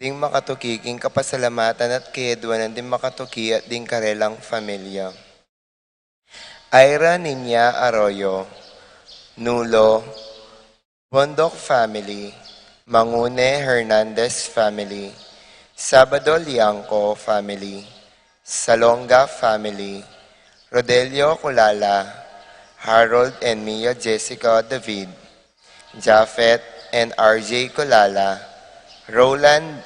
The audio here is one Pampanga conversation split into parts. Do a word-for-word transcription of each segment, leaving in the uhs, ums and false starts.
Ding makatuki king kapasalamatan at kayadwanan ding makatuki at ding karelang familia. Ira Niña Arroyo, Nulo, Bondoc family, Mangune Hernandez family, Sabado Liangco family, Salonga family, Rodelio Culala, Harold and Mia Jessica David, Japhet and R J Culala, Roland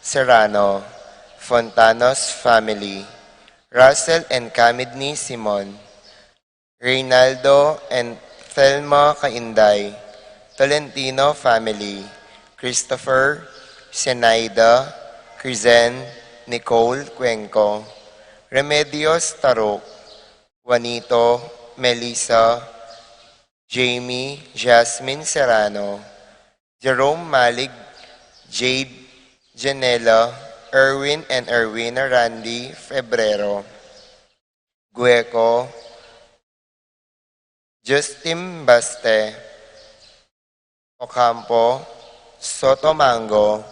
Serrano, Fontanos family, Russell and Camidni Simon, Reynaldo and Thelma Cainday, Tolentino family, Christopher, Zenaida, Crizen, Nicole Cuenco, Remedios Taruk, Juanito, Melissa, Jamie, Jasmine Serrano, Jerome Malig, Jade, Janela, Erwin and Erwina Randy Febrero, Gueco, Justin Baste, Ocampo, Sotomango,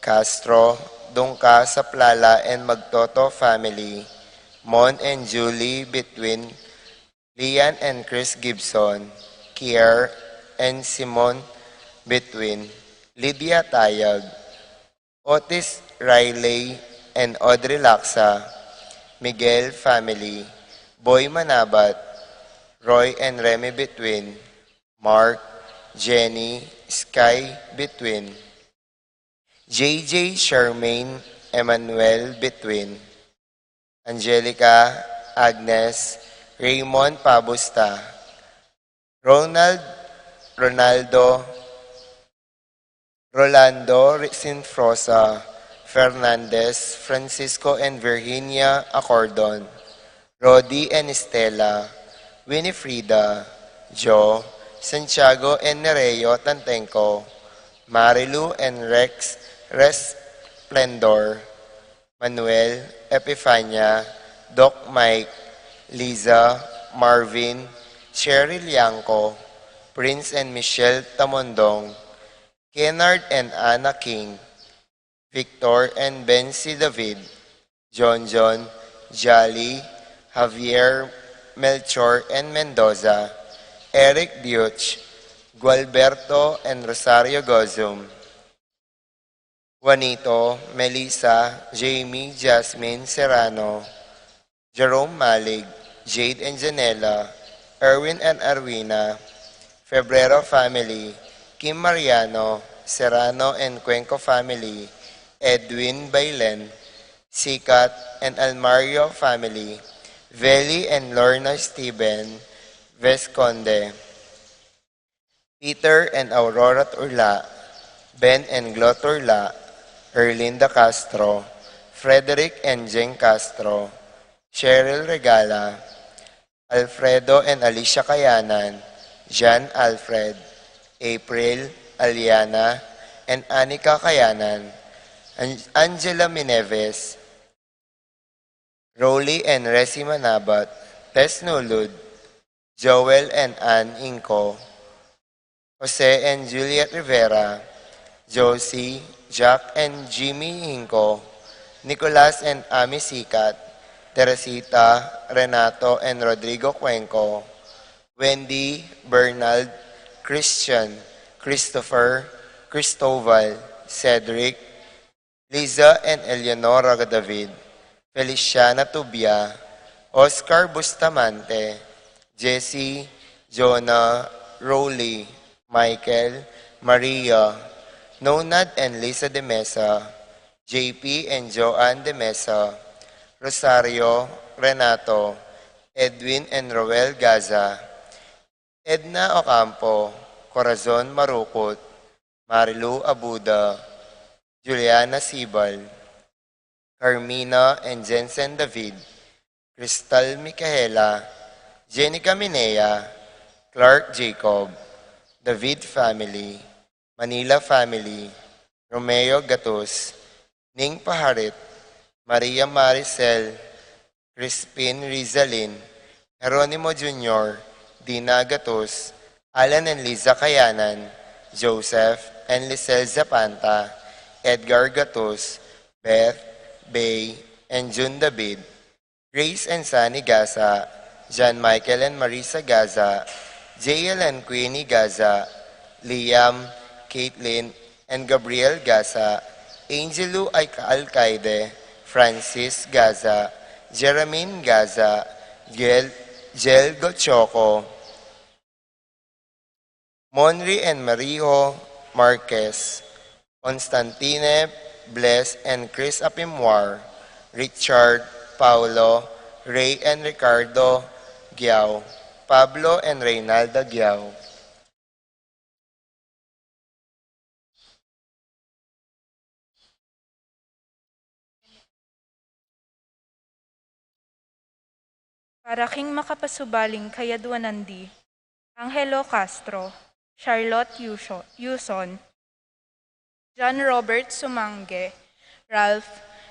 Castro, Dungca, Saplala and Magtoto family, Mon and Julie Betwin, Lian and Chris Gibson, Kier and Simon Betwin, Lydia Tayag, Otis Riley and Audrey Laksa, Miguel family, Boy Manabat, Roy and Remy Betwin, Mark, Jenny, Sky Betwin, J J Charmaine, Emmanuel Betwin, Angelica, Agnes, Raymond Pabusta, Ronald, Ronaldo, Rolando Sinfrosa Fernandez, Francisco and Virginia Acordon, Rodi and Estela, Winifrida, Jo, Santiago and Nereo Tantengco, Marilu and Rex Resplendor, Manuel, Epifania, Doc Mike, Liza, Marvin, Sherry Liangco, Prince and Michelle Tamondong, Kennard and Anna King, Victor and Bensi David, John John, Jolly, Javier, Melchor and Mendoza, Eric Diuch, Gualberto and Rosario Gozum, Juanito, Melissa, Jamie, Jasmine, Serrano, Jerome Malig, Jade and Janela, Erwin and Arwina, Febrero family, Kim Mariano, Serrano and Cuenco family, Edwin Bailen, Sikat and Almario family, Veli and Lorna Steven, Vesconde, Peter and Aurora Turla, Ben and Glo Turla, Erlinda Castro, Frederick and Jeng Castro, Cheryl Regala, Alfredo and Alicia Kayanan, Jan Alfred, April, Aliana, and Anika Kayanan, An- Angela Mineves, Rolly and Resi Manabat, Tess Nulud, Joel and Ann Inco, Jose and Juliet Rivera, Josie, Jack and Jimmy Inco, Nicolas and Ami Sikat, Teresita, Renato and Rodrigo Cuenco, Wendy, Bernald, Christian, Christopher, Cristobal, Cedric, Liza and Eleonora David, Feliciana Tubia, Oscar Bustamante, Jesse, Jonah, Rolly, Michael, Maria, Nonad and Lisa de Mesa, J P and Joanne de Mesa, Rosario, Renato, Edwin and Roel Gaza, Edna Ocampo, Corazon Marukut, Marilu Abuda, Juliana Sibal, Carmina and Jensen David, Crystal Micaela, Jenica Minea, Clark Jacob, David family, Manila family, Romeo Gatus, Ning Paharit, Maria Maricel, Crispin Rizalin, Jeronimo Junior, Dina Gatus, Alan and Liza Kayanan, Joseph and Lisel Zapanta, Edgar Gatus, Beth, Bay, and June David, Grace and Sunny Gaza, John Michael and Marisa Gaza, J L and Queenie Gaza, Liam, Caitlin, and Gabriel Gaza, Angelo Alca- Alcaide, Francis Gaza, Jermaine Gaza, Jel, Jel Gochoco, Monri and Marijo Marquez, Constantine, Bless and Chris Apimwar, Richard, Paulo, Ray and Ricardo Giao, Pablo and Reynalda Giao. Para king makapasubaling kayadwanan di, Angelo Castro, Charlotte Yuso- Yuson, John Robert Sumange, Ralph,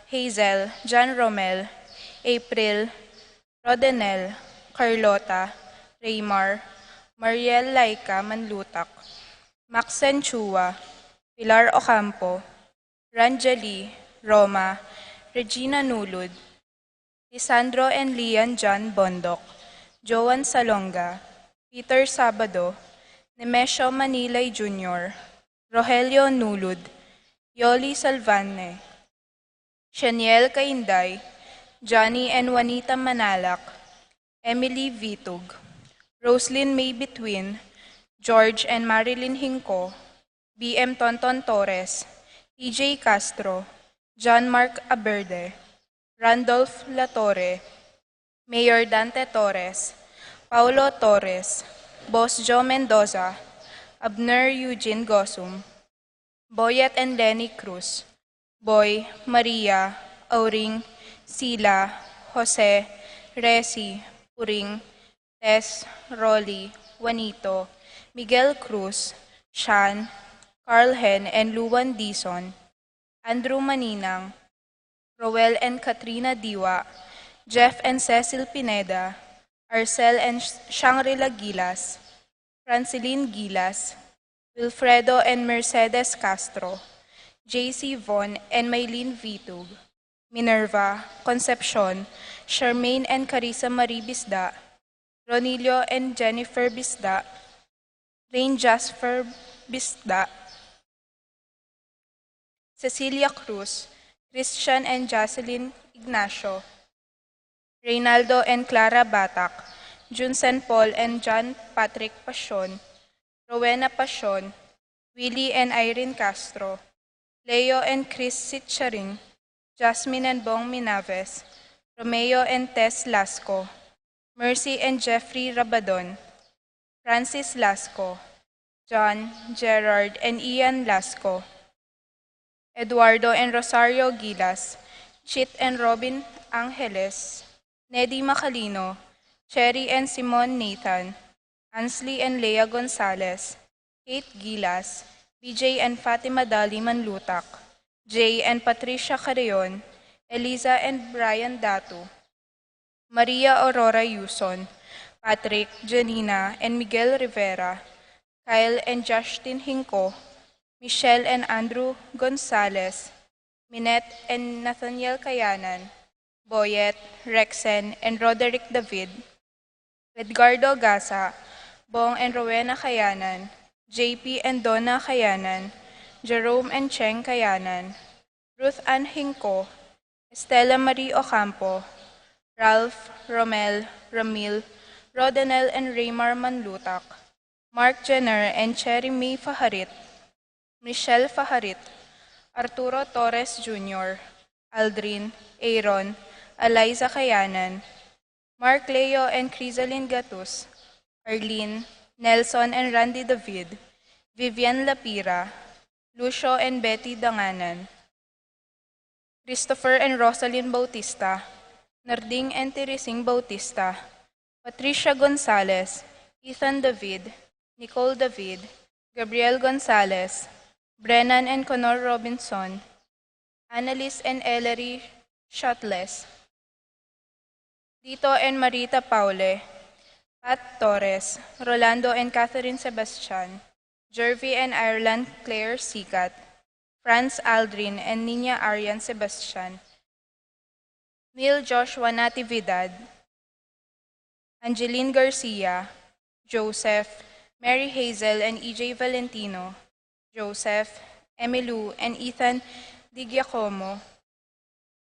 Hazel, John Romel, April, Rodenel, Carlota, Raymar, Mariel Laika Manlutak, Maxen Chua, Pilar Ocampo, Ranjali, Roma, Regina Nulud, Lisandro and Lian John Bondoc, Joan Salonga, Peter Sabado, Nemesio Manilay Junior, Rogelio Nulud, Yoli Salvane, Shaniel Kainday, Johnny and Juanita Manalak, Emily Vitug, Roslyn May Between, George and Marilyn Hinco, B M Tonton Torres, T J Castro, John Mark Aberde, Randolph Latorre, Mayor Dante Torres, Paulo Torres, Boss Joe Mendoza, Abner Eugene Gosum, Boyet and Lenny Cruz, Boy, Maria, Auring, Sila, Jose, Resi, Puring, Tess, Rolly, Juanito, Miguel Cruz, Shan, Carl Hen and Luan Dizon, Andrew Maninang, Roel and Katrina Diwa, Jeff and Cecil Pineda, Arcel and Sh- Shangri-La Gilas, Francilin Gilas, Wilfredo and Mercedes Castro, J C Von and Maylene Vitug, Minerva, Concepcion, Charmaine and Carissa Marie Bisda, Ronilio and Jennifer Bisda, Rain Jasper Bisda, Cecilia Cruz, Christian and Jocelyn Ignacio, Reynaldo and Clara Batak, Junsen Paul and John Patrick Pasion, Rowena Pasion, Willie and Irene Castro, Leo and Chris Sitcharing, Jasmine and Bong Minaves, Romeo and Tess Lasco, Mercy and Jeffrey Rabadon, Francis Lasco, John, Gerard, and Ian Lasco, Eduardo and Rosario Gilas, Chit and Robin Angeles, Nedi Macalino, Cherry and Simon Nathan, Ansley and Lea Gonzalez, Kate Gilas, B J and Fatima Dali Manlutak, Jay and Patricia Carreon, Eliza and Brian Datu, Maria Aurora Yuson, Patrick, Janina, and Miguel Rivera, Kyle and Justin Hinco, Michelle and Andrew Gonzalez, Minette and Nathaniel Kayanan, Boyet, Rexen, and Roderick David, Edgardo Gasa, Bong and Rowena Kayanan, J P and Donna Kayanan, Jerome and Cheng Kayanan, Ruth Ann Hinco, Estela Marie Ocampo, Ralph, Romel, Ramil, Rodenel and Raymar Manlutak, Mark Jenner and Cherry May Faharit, Michelle Faharit, Arturo Torres Junior, Aldrin, Aaron, Eliza Kayanan, Mark Leo and Crisalin Gatus, Arlene, Nelson and Randy David, Vivian Lapira, Lucio and Betty Danganan, Christopher and Rosalyn Bautista, Narding and Teresing Bautista, Patricia Gonzalez, Ethan David, Nicole David, Gabriel Gonzalez, Brennan and Connor Robinson, Annalise and Ellery Shotles, Dito and Marita Paule, Pat Torres, Rolando and Catherine Sebastian, Jervy and Ireland Claire Sikat, Franz Aldrin and Nina Arian Sebastian, Neil Joshua Natividad, Angeline Garcia, Joseph, Mary Hazel and E J Valentino, Joseph, Emilu and Ethan Di Giacomo,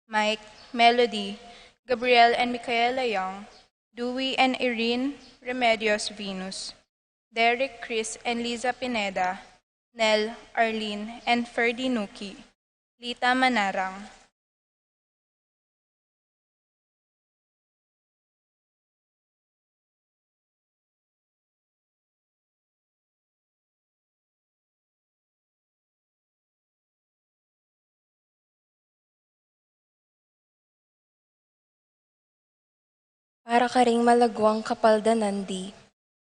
Mike, Melody, Gabriel and Michaela Young, Dewey and Irene Remedios Venus, Derek, Chris and Liza Pineda, Nel, Arlene and Ferdy Nuki, Lita Manarang. Para karing malaguang kapaldanan di,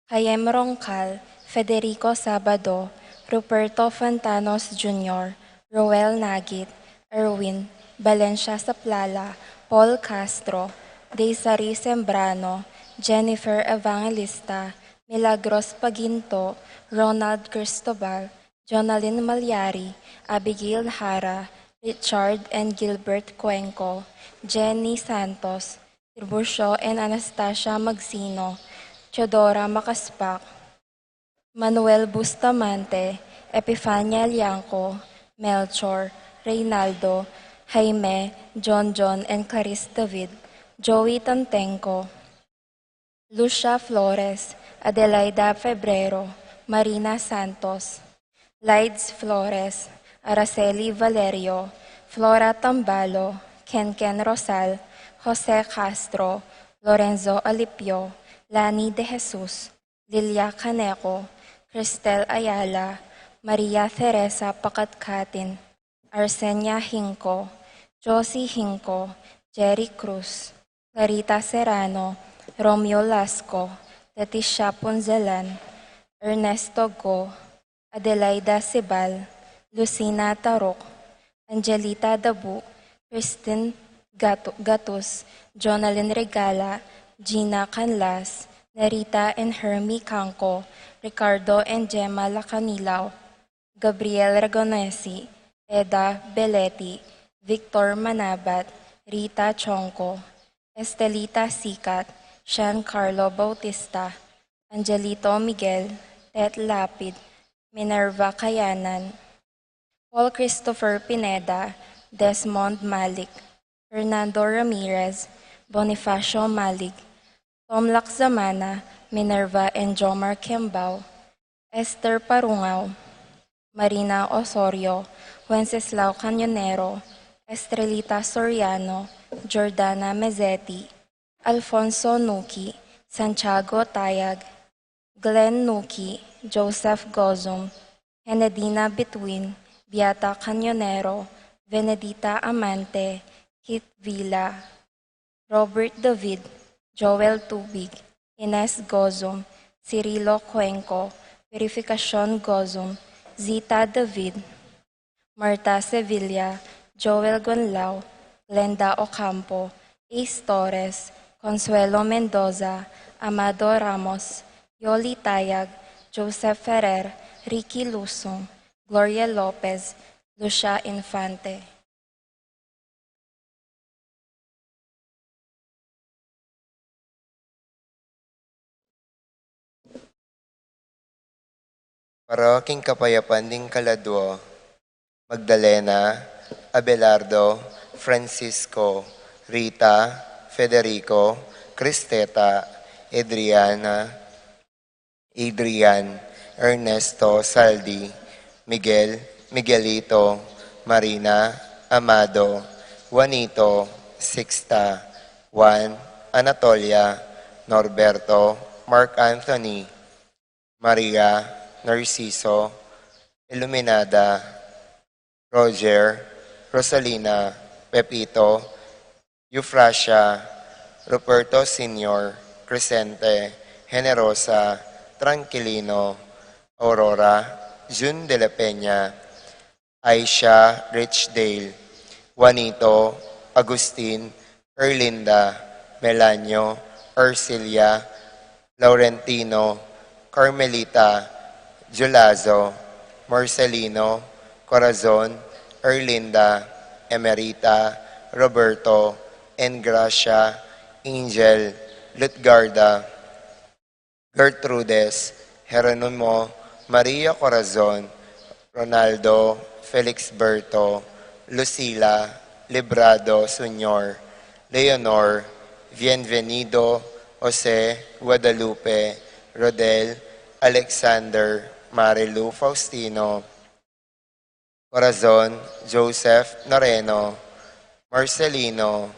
Kayem Roncal, Federico Sabado, Ruperto Fontanos Junior, Roel Nagit, Erwin Valencia Saplala, Paul Castro, Deisari Sembrano, Jennifer Evangelista, Milagros Paginto, Ronald Cristobal, Jonalyn Malyari, Abigail Hara, Richard and Gilbert Cuenco, Jenny Santos, Tiburcio and Anastasia Magsino, Teodora Macaspac, Manuel Bustamante, Epifania Liangco, Melchor, Reynaldo, Jaime, John John and Clarice David, Joey Tantenco, Lucia Flores, Adelaida Febrero, Marina Santos, Lides Flores, Araceli Valerio, Flora Tambalo, Kenken Rosal, Jose Castro, Lorenzo Alipio, Lani De Jesus, Lilia Caneco, Cristel Ayala, Maria Teresa Pacatcatin, Arsenia Hinco, Josie Hinco, Jerry Cruz, Clarita Serrano, Romeo Lasco, Leticia Punzalan, Ernesto Go, Adelaida Sibal, Lucina Tarok, Angelita Dabu, Christine Gatu- Gatus, Jonalyn Regala, Gina Canlas, Nerita and Hermie Canco, Ricardo and Gemma Lacanilao, Gabriel Ragonesi, Eda Beleti, Victor Manabat, Rita Chonco, Estelita Sicat, Jean Carlo Bautista, Angelito Miguel, Tet Lapid, Minerva Kayanan, Paul Christopher Pineda, Desmond Malik, Fernando Ramirez, Bonifacio Malik, Tom Lakzamana, Minerva and Jomar Kembao, Esther Parungao, Marina Osorio, Wenceslao Cañonero, Estrelita Soriano, Jordana Mezzetti, Alfonso Nuki, Santiago Tayag, Glenn Nuki, Joseph Gozum, Henedina Bituin, Beata Cañonero, Venedita Amante, Kit Villa, Robert David, Joel Tubig, Ines Gozum, Cirilo Cuenco, Purificacion Gozum, Zita David, Marta Sevilla, Joel Gonlao, Glenda Ocampo, Ace Torres, Consuelo Mendoza, Amado Ramos, Yoli Tayag, Joseph Ferrer, Ricky Lusung, Gloria Lopez, Lucia Infante. Para king kapayapan ding kaladua, Magdalena, Abelardo, Francisco, Rita, Federico, Cristeta, Adriana, Adrian, Ernesto, Saldi, Miguel, Miguelito, Marina, Amado, Juanito, Sixta, Juan, Anatolia, Norberto, Mark Anthony, Maria, Narciso, Iluminada, Roger, Rosalina, Pepito, Eufrasia, Ruperto Senior, Crescente, Generosa, Tranquilino, Aurora, Jun de la Peña, Aisha, Richdale, Juanito, Agustin, Erlinda, Melanio, Ercilia, Laurentino, Carmelita, Julazo, Marcelino, Corazon, Erlinda, Emerita, Roberto, Engracia, Angel, Lutgarda, Gertrudes, Jeronimo, Maria Corazon, Ronaldo, Felixberto, Lucila, Librado, Sunyor, Leonor, Bienvenido, Jose, Guadalupe, Rodel, Alexander, Marilu, Faustino, Corazon, Joseph, Noreno, Marcelino,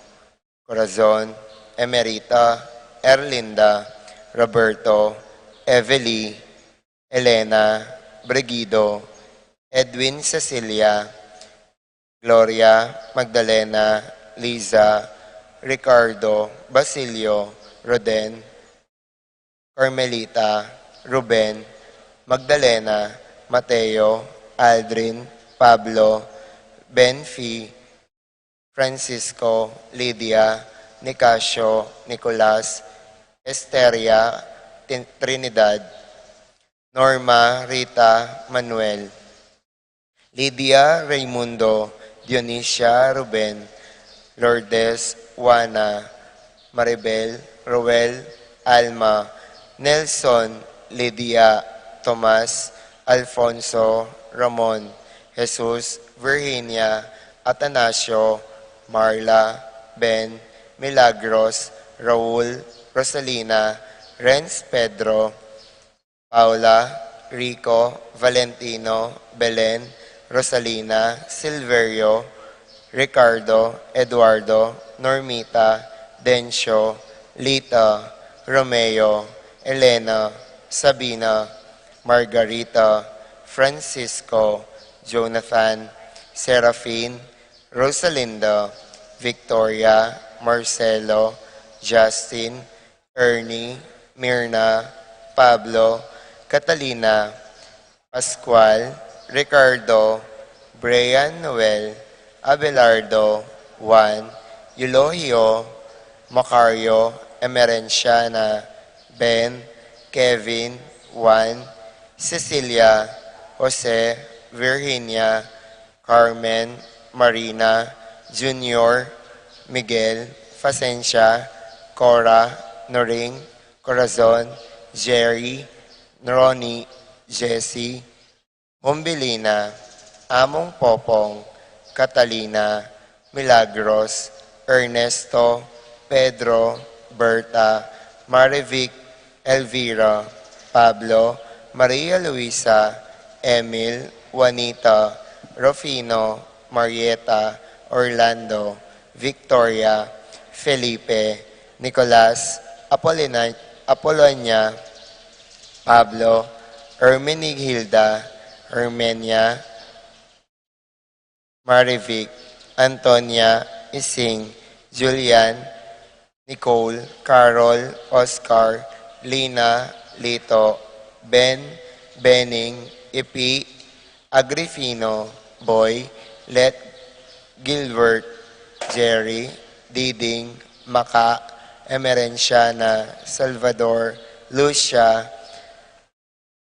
Corazon, Emerita, Erlinda, Roberto, Evely, Elena, Brigido, Edwin, Cecilia, Gloria, Magdalena, Liza, Ricardo, Basilio, Roden, Carmelita, Ruben, Magdalena, Mateo, Aldrin, Pablo, Benfi, Francisco, Lydia, Nicasio, Nicolas, Esteria, Tin- Trinidad, Norma, Rita, Manuel, Lydia, Raimundo, Dionisia, Ruben, Lourdes, Juana, Maribel, Roel, Alma, Nelson, Lydia, Tomas, Alfonso, Ramon, Jesus, Virginia, Atanasio, Marla, Ben, Milagros, Raul, Rosalina, Renz, Pedro, Paula, Rico, Valentino, Belen, Rosalina, Silverio, Ricardo, Eduardo, Normita, Dencio, Lita, Romeo, Elena, Sabina, Margarita, Francisco, Jonathan, Serafin, Rosalinda, Victoria, Marcelo, Justin, Ernie, Mirna, Pablo, Catalina, Pascual, Ricardo, Brian, Noel, Abelardo, Juan, Eulogio, Macario, Emerenciana, Ben, Kevin, Juan, Cecilia, Jose, Virginia, Carmen, Marina, Junior, Miguel, Facencia, Cora, Noring, Corazon, Jerry, Ronnie, Jessie, Humbilina, Among Popong, Catalina, Milagros, Ernesto, Pedro, Berta, Marivic, Elvira, Pablo, Maria Luisa, Emil, Juanita, Rufino, Marieta, Orlando, Victoria, Felipe, Nicolas, Apolina- Apolonia, Pablo, Hermenegilda, Hermenia, Marivic, Antonia, Ising, Julian, Nicole, Carol, Oscar, Lina, Lito, Ben, Bening, Ipi, Agrifino, Boy, Let, Gilbert, Jerry, Diding, Maka, Emerenciana, Salvador, Lucia,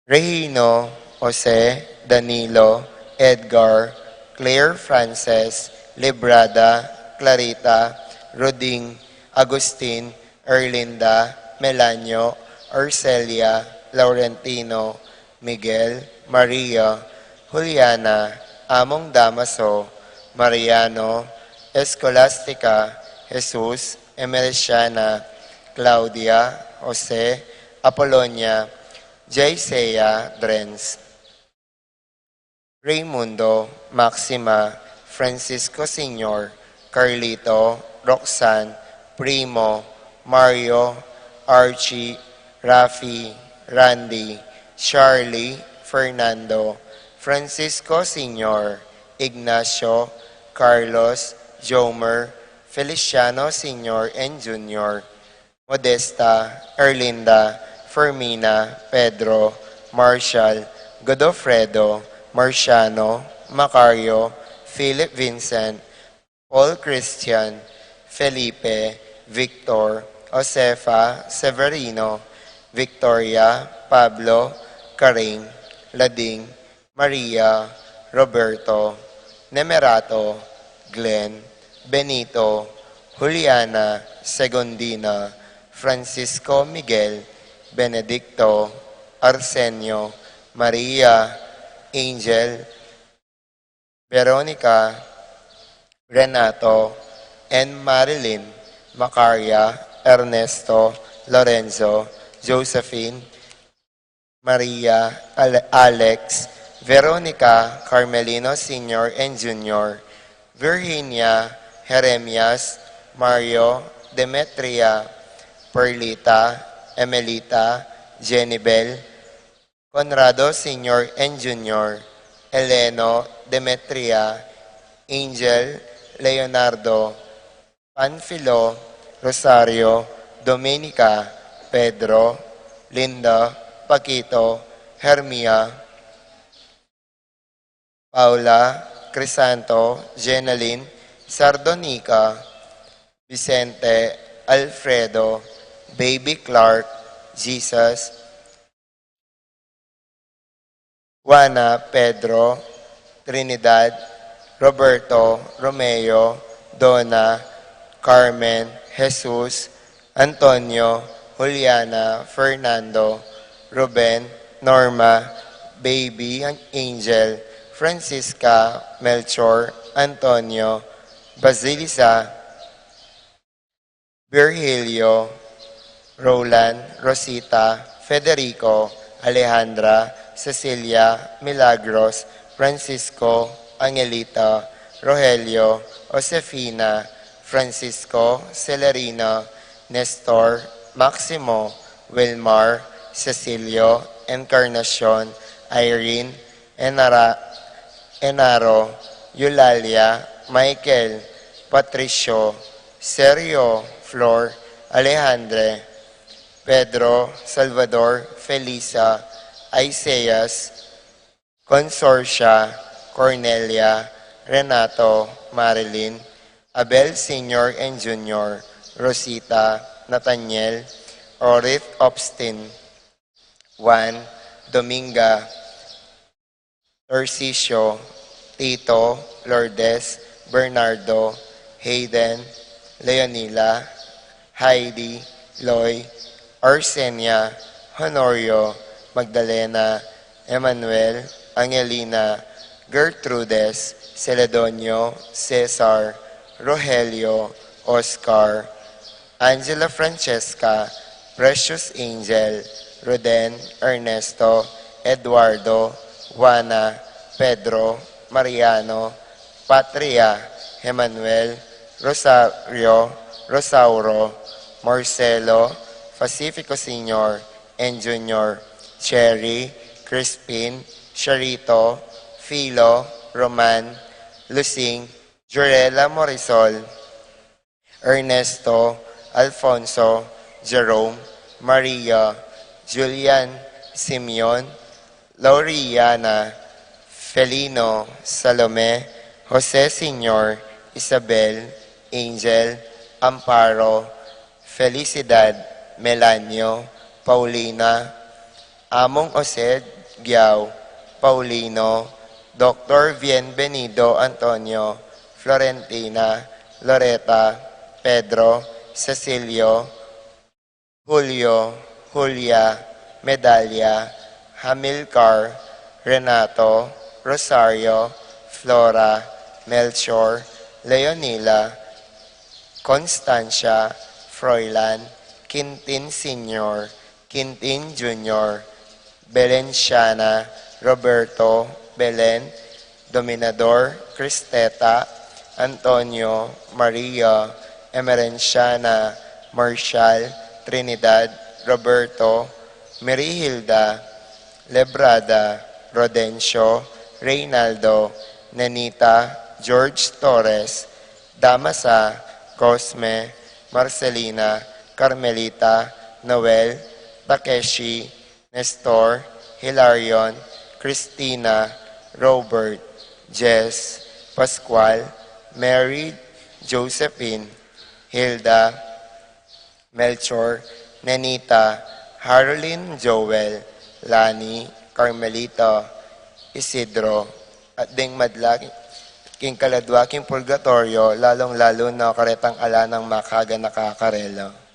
Regino, Jose, Danilo, Edgar, Claire, Frances, Librada, Clarita, Ruding, Agustin, Erlinda, Melanio, Arcelia, Laurentino, Miguel, Maria, Juliana, Among Damaso, Mariano, Escolastica, Jesus, Emericiana, Claudia, Jose, Apolonia, Jaisea, Drens, Raimundo, Maxima, Francisco Senior, Carlito, Roxanne, Primo, Mario, Archie, Rafi, Randy, Charlie, Fernando, Francisco Senior, Ignacio, Carlos, Jomer, Feliciano Senior and Junior, Modesta, Erlinda, Fermina, Pedro, Marshall, Godofredo, Marciano, Macario, Philip Vincent, Paul Christian, Felipe, Victor, Josefa, Severino, Victoria, Pablo, Karing, Lading, Maria, Roberto, Nemerato, Glenn, Benito, Juliana, Segundina, Francisco, Miguel, Benedicto, Arsenio, Maria, Angel, Veronica, Renato, and Marilyn, Macaria, Ernesto, Lorenzo, Josephine, Maria, Ale- Alex, Veronica, Carmelino Senior and Junior, Virginia, Jeremias, Mario, Demetria, Perlita, Emelita, Jenibel, Conrado Senior and Junior, Eleno, Demetria, Angel, Leonardo, Panfilo, Rosario, Dominica, Pedro, Linda, Paquito, Hermia, Paula, Crisanto, Jenaline, Sardonica, Vicente, Alfredo, Baby Clark, Jesus, Juana, Pedro, Trinidad, Roberto, Romeo, Donna, Carmen, Jesus, Antonio, Juliana, Fernando, Ruben, Norma, Baby, Angel, Francisca, Melchor, Antonio, Basilisa, Virgilio, Roland, Rosita, Federico, Alejandra, Cecilia, Milagros, Francisco, Angelita, Rogelio, Josefina, Francisco, Celerina, Nestor, Maximo, Wilmar, Cecilio, Encarnacion, Irene, Enara, Enaro, Eulalia, Michael, Patricio, Sergio, Flor, Alejandre, Pedro, Salvador, Felisa, Isaias, Consorcia, Cornelia, Renato, Marilyn, Abel Senior and Junior, Rosita, Nathaniel, Orith, Obstin, Juan, Dominga, Tarcisio, Tito, Lourdes, Bernardo, Hayden, Leonila, Heidi, Loy, Arsenia, Honorio, Magdalena, Emmanuel, Angelina, Gertrudes, Celedonio, Cesar, Rogelio, Oscar, Angela, Francesca, Precious, Angel, Roden, Ernesto, Eduardo, Juana, Pedro, Mariano, Patria, Emmanuel, Rosario, Rosauro, Marcelo, Pacifico Senior and Junior, Cherry, Crispin, Charito, Philo, Roman, Lusing, Jurela, Morisol, Ernesto, Alfonso, Jerome, Maria, Julian, Simeon, Lauriana, Felino, Salome, Jose Senior, Isabel, Angel, Amparo, Felicidad, Melanio, Paulina, Among Jose, Giao, Paulino, Doctor Bienvenido, Antonio, Florentina, Loreta, Pedro, Cecilio, Julio, Julia, Medalia, Hamilcar, Renato, Rosario, Flora, Melchor, Leonila, Constancia, Froilan, Quintin Senior, Quintin Junior, Belenciana, Roberto, Belen, Dominador, Cristeta, Antonio, Maria, Emerenciana, Marshall, Trinidad, Roberto, Merihilda, Lebrada, Rodencio, Reynaldo, Nenita, George Torres, Damasa, Cosme, Marcelina, Carmelita, Noel, Takeshi, Nestor, Hilarion, Christina, Robert, Jess, Pascual, Mary, Josephine, Hilda, Melchor, Nenita, Harolin, Joel, Lani, Carmelita, Isidro, at ding madlagi. king kaladwa king purgatoryo, lalung-lalu na karetang ala nang makaganaka karela.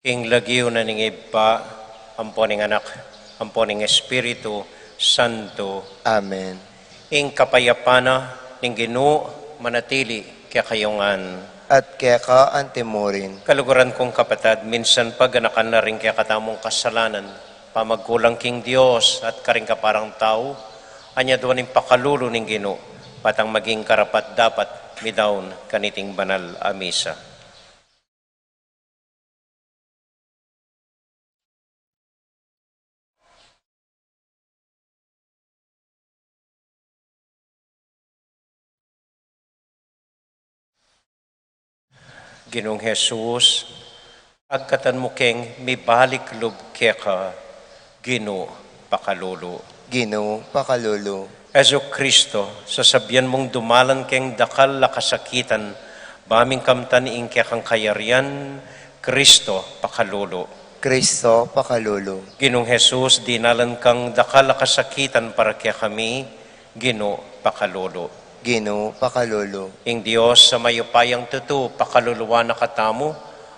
Ing lagyu na ning Ibpa, ampo ning Anak, ampo ning Espiritu Santo. Amen. Ing kapayapan na ning Ginu manatili kekayu ngan. At keka antimurin. Kaluguran kung kapatad, minsan paganakan na ring kekatamung kasalanan, pamagkulang king Dios at karing kaparang tau, anyaduan ing pakalulu ning Ginu, patang maging karapat-dapat midaun kaniting banal a misa. Ginung Jesus, agkatan mu keng mibalik lub keka, Ginu, pakalulu. Ginu, pakalulu. Jesu Kristo, sasabian mung dumalan keng dakal a kasakitan, ba ming kamtan ing kekang kayarian, Kristo, pakalulu. Kristo, pakalulu. Ginung Jesus, dinalan kang dakal a kasakitan para kekami, Ginu, pakalulu. Ginu, pakalulu. Ing Dios a mayupayang tutu, pakaluluan na katamu,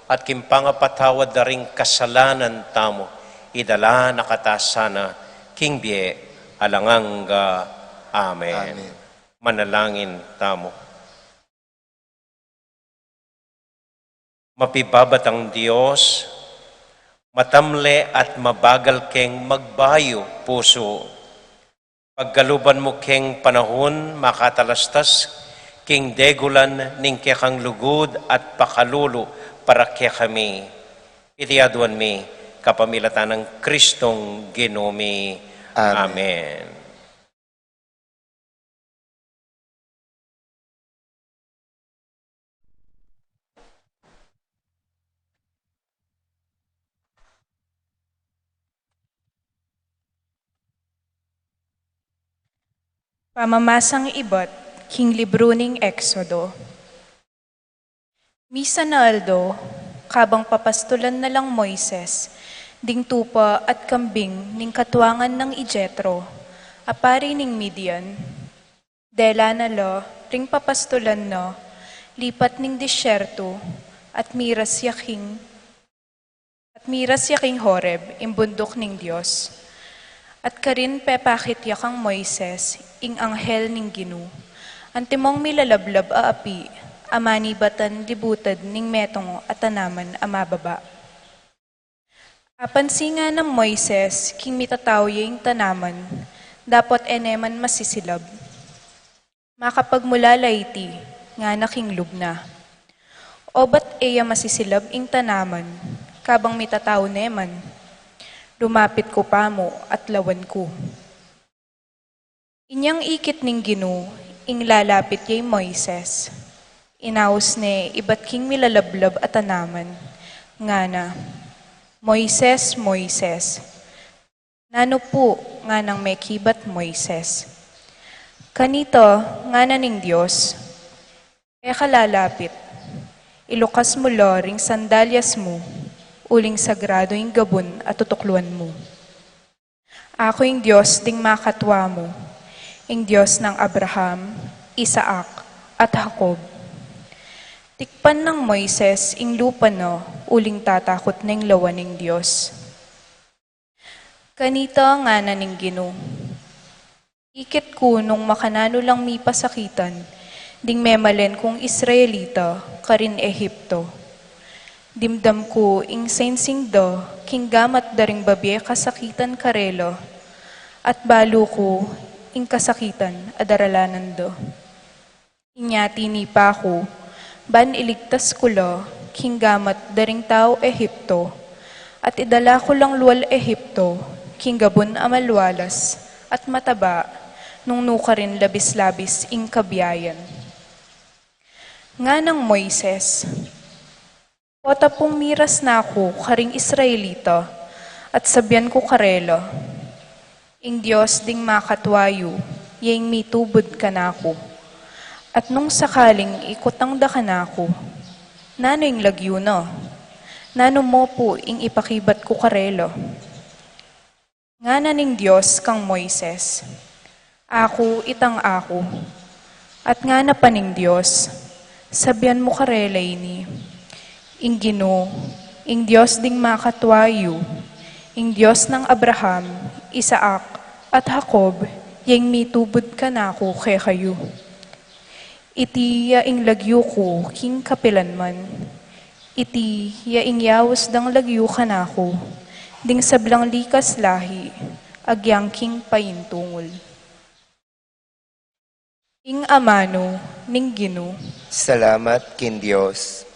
at king pangapatawad da ring kasalanan tamu, idala na kata sana king bie alang angga. Amen. Amen. Manalangin tamu. Mapibabatang Dios, matamle at mabagal keng magbayu pusu. Pagkaluban mu keng panahun makatalastas king degulan ning kekang lugud at pakalulu para kekami. Iti aduan mi kapamilatan nang Kristong Ginu mi. Amen. Amen. Pamamasang ibat king libru ning Exodo. Misan a aldo, kabang papastulan na lang Moises ding tupa at kambing ning katuangan nang i Jetro, a pari ning Midian, dela na la ring papastulan na lipat ning disyerto, at miras ya king at miras ya king Horeb, ing bunduk ning Dios. At karin pepakit ya kang Moises ing anghel ning Ginu, antimong milalablab a api a manibatan libutad ning metung a tanaman a mababa. Apansin nang Moises king mitatau ya ing tanaman, dapot e ne man masisilab. Makapagmula la iti, ngana king lub na. Obat e ya masisilab ing tanaman, kabang mitatau ne man. Lumapit ku pa mu at lawan ku. Inyang ikit ning Ginu ing lalapit ya i Moises, inaus ne ibat king milalablab a tanaman, ngana, "Moises, Moises!" "Nanu pu?" nganang mekibat Moises. "Kanita," ngana ning Dios, "e ka lalapit. Ilukas mu la ring sandalyas mu, uling sagrado ing gabun a tutukluan mu. Aku ing Dios ding makatua mu, ing Dios nang Abraham, Isaac, at Jacob." Tikpan nang Moises ing lupa na, uling tatakut neng lawan ing Dios. Kanita ngana ning Ginu, "Ikit ku nung makananu lang mipasakitan ding memalen kung Israelita karin Egipto. Dimdam ku ing sensing da king gamat da ring babie kasakitan karela, at balu ku ing kasakitan a daralanan da. Inya tinipa ku, ban iligtas ku la king gamat da ring tau Egipto, at idala ku lang lual Egipto king gabun a malualas at mataba, nung nukarin labis-labis ing kabiayan." Nganang Moises, "Pota pung miras na ku karing Israelita, at sabian ku karela, 'Ing Dios ding makatua yu, ya ing mitubud kanaku.' At nung sakaling ikutang da kanaku, 'Nanu ing lagyu na? Nanu mu pu ing ipakibat ku karela?'" Ngana ning Dios kang Moises, "Aku itang aku." At ngana pa ning Dios, "Sabian mu karela ini, 'Ing Ginu, Ing Dios ding makatua yu, ing Dios nang Abraham, Isaac, at Jacob, ya ing mitubud kanaku kekayu. Iti ya ing lagyu ku king kapilanman. Iti ya ing yaus dang lagyu kanaku, ding sablang likas lahi, agyang king paintungul. Ing amanu ning Ginu. Salamat king Dios.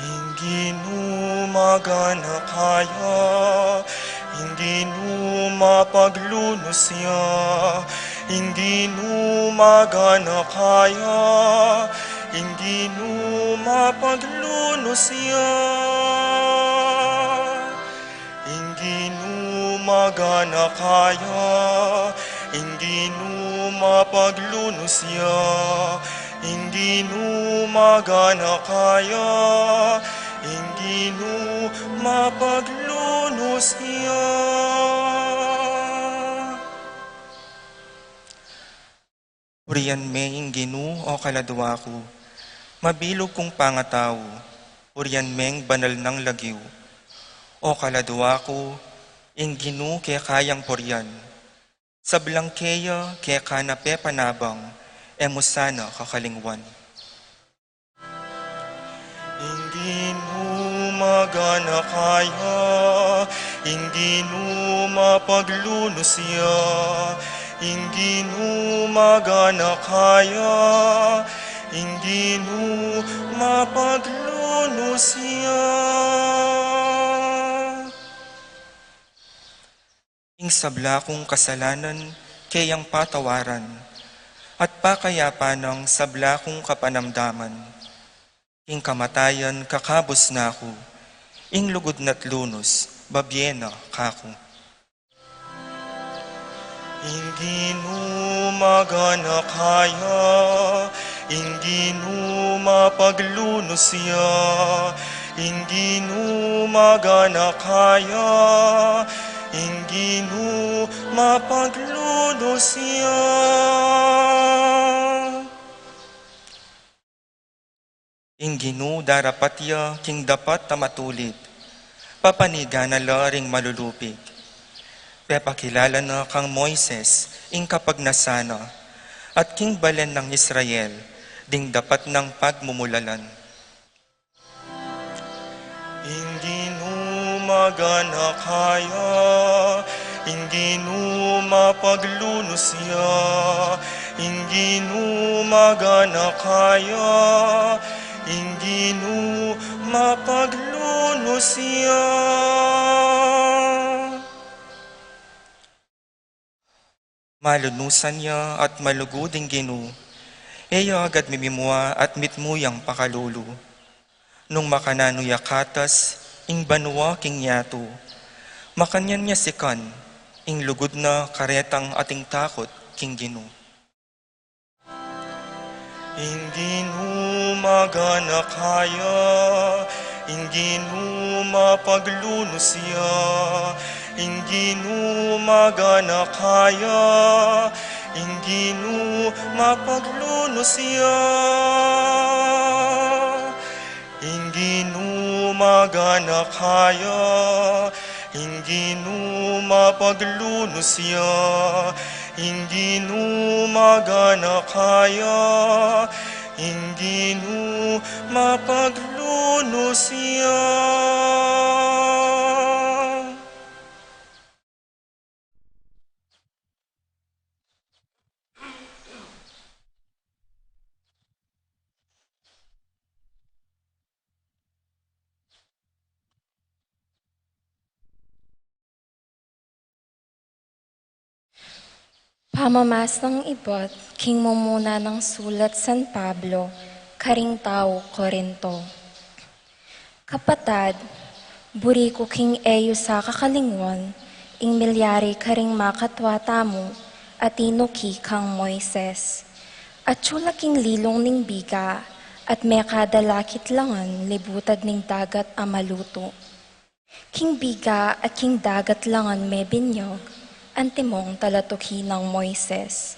Ing Ginu maganaka ya, ing Ginu mapaglunus ya, ing Ginu maganaka ya, ing Ginu mapaglunus ya. Ing Ginu maganaka ya, ing Ginu mapaglunus ya, ing Ginu maganaka ya, ing Ginu mapaglunus ya. Purian me ing Ginu, o kaladua ku, mabilug kung pangatau, purian me ing banal nang lagyu. O kaladua ku, ing Ginu keka yang purian, sablang keya keka na pepanabang, e mu sana kakalingwan. Ing Ginu maganaka ya, ing Ginu mapaglunus ya, ing Ginu maganaka ya, ing Ginu mapaglunus ya. Ing sabla kung kasalanan keyang patawaran, at pakayapan nang sabla kung kapanamdaman. King kamatayan kakabus na ku, ing lugud na't lunus babie na kaku. Ing Ginu maganaka ya, ing Ginu mapaglunus ya, ing Ginu maganaka ya, ing Ginu mapaglunus ya. Ing Ginu darapat ya king dapat a matulid, papanigan na la ring malulupig. Pepakilala na kang Moises ing kapagnasan na, at king balen nang Israel ding dapat nang pagmumulalan. Ing Ginu maganaka ya, ing Ginu mapaglunus ya, ing Ginu maganaka ya, ing Ginu mapaglunus ya. Malunusan ya at malugud ing Ginu, e ya agad mimimua at mitmu yang pakalulu. Nung makananu ya katas ing banua king yatu, makanyan ya sikan ing lugud na karetang ating takut king Ginu. Ing Ginu maganaka ya, ing Ginu mapaglunus ya, ing Ginu maganaka ya, ing Ginu mapaglunus ya. Ing Ginu maganaka ya, ing Ginu mapaglunus ya, ing Ginu maganaka ya, ing Ginu mapaglunus ya. Pamamasang ibat king mumuna nang sulat San Pablo karing tau Corinto. Kapatad, buri ku king e yu sa kakalingwan Ing milyari karing makatwa tamu, atinuki kang Moises. Atyu la king lilung ning biga, at mekadalakit langan libutad ning dagat a malutu. King biga at king dagat langan mebinyag, antimong talatuki nang Moises.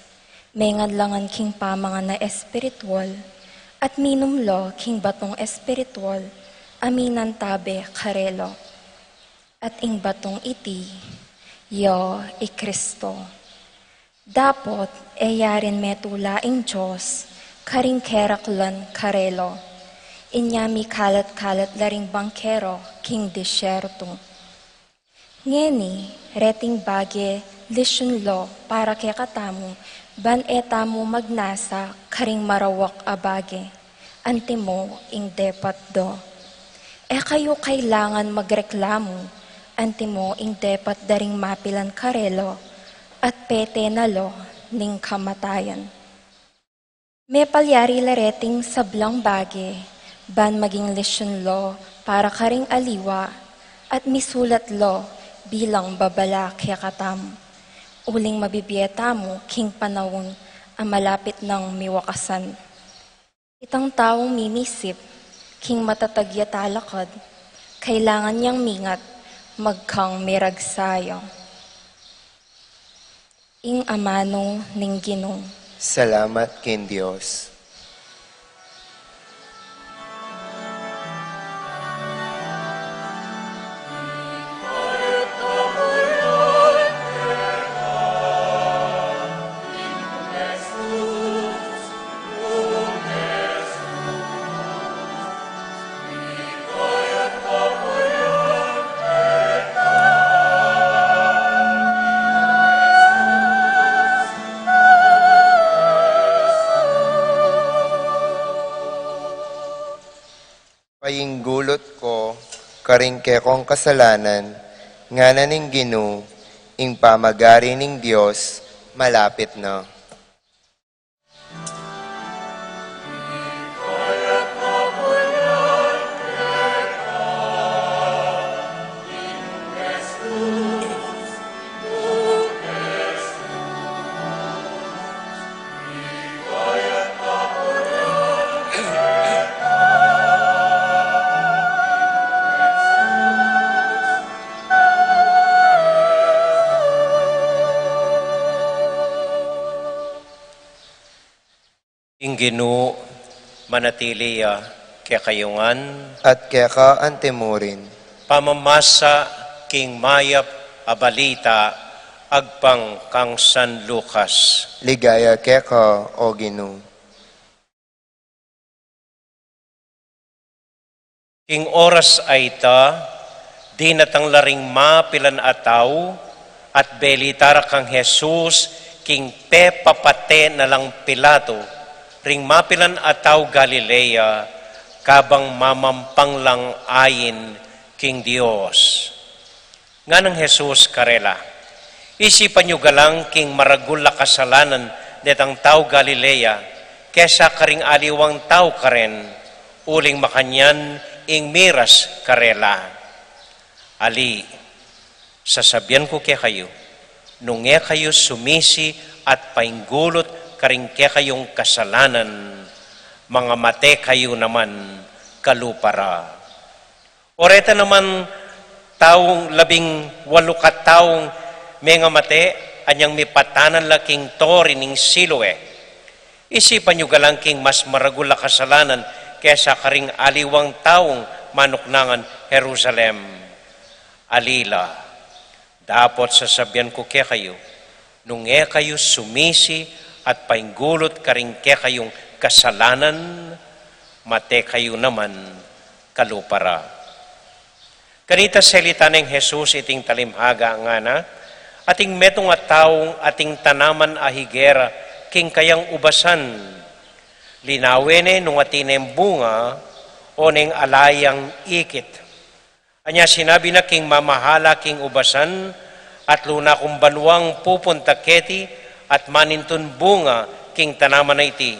Mengan langan king pamangan a espiritual, at minum lo king batung espiritual, a minantabe karelo. At ing batung iti, ya i Kristo. Dapot, e yarin metula ing Dios, karing keraklan karelo. Inya mikalat-kalat la ring bangkero, king disyerto. Ngeni, reting bage, lisyun lo, para kekatamu, ban e tamu magnasa, karing marawak a bage. Antimo ing depat do. E kayu kailangan magreklamu, antimo ing depat da ring mapilan karelo, at pete na lo ning kamatayan. Mepalyari la reting sablang bage, ban maging lisyun lo para karing aliwa, at misulat lo bilang babala kekatamu. Uling mabibie tamu king panaun a malapit nang miwakasan. Itang taung mimisip king matatag ya talakad, kailangan yang mingat magkang miragsayo. Ing amanu ning Ginu. Salamat king Dios. Painggulut ko karing kekong kasalanan, ngana ning Ginu, ing pamagari ning Dios malapit na. Ing Ginu manatili ya kekayu ngan. At keka antimurin. Pamamasa king mayap a balita agpang kang San Lucas. Ligaya keka, O Ginu. King oras a ita, dinatang la ring mapilan a tau, at belita ra kang Jesus, king pepapate na lang Pilato, ring mapilan a tau Galilea, kabang mamampang lang ain king Dios. Nganang Jesus karela, isipan yu galang king maragul a kasalanan detang tau Galilea, kesa karing aliwang tau karen, uling makanyan ing miras karela. Ali, sasabian ku kekayu, nung e kayu sumisi at painggulut karing kekayung kasalanan, mangamate kayu naman kalupa ra. O reta naman taung labing walu kataung mengamate, anyang mipatanan la king tori ning Siloe. Isipan yu galang king mas maragul a kasalanan kesa karing aliwang taung manuknangan Jerusalem. Ali la, dapot sasabian ku kekayu, nung e kayu sumisi at painggulut karing kekayung kasalanan, mate kayu naman kalupa ra. Kanita selita neng Jesus iting talimhaga ngana, ating metung a taung ating tanaman a higera king kayang ubasan. Linawe ne nung atin neng bunga o neng ala yang ikit. Anya sinabi na king mamahala king ubasan, atlu na kung banuang pupunta keti at manintun bunga king tanaman a iti.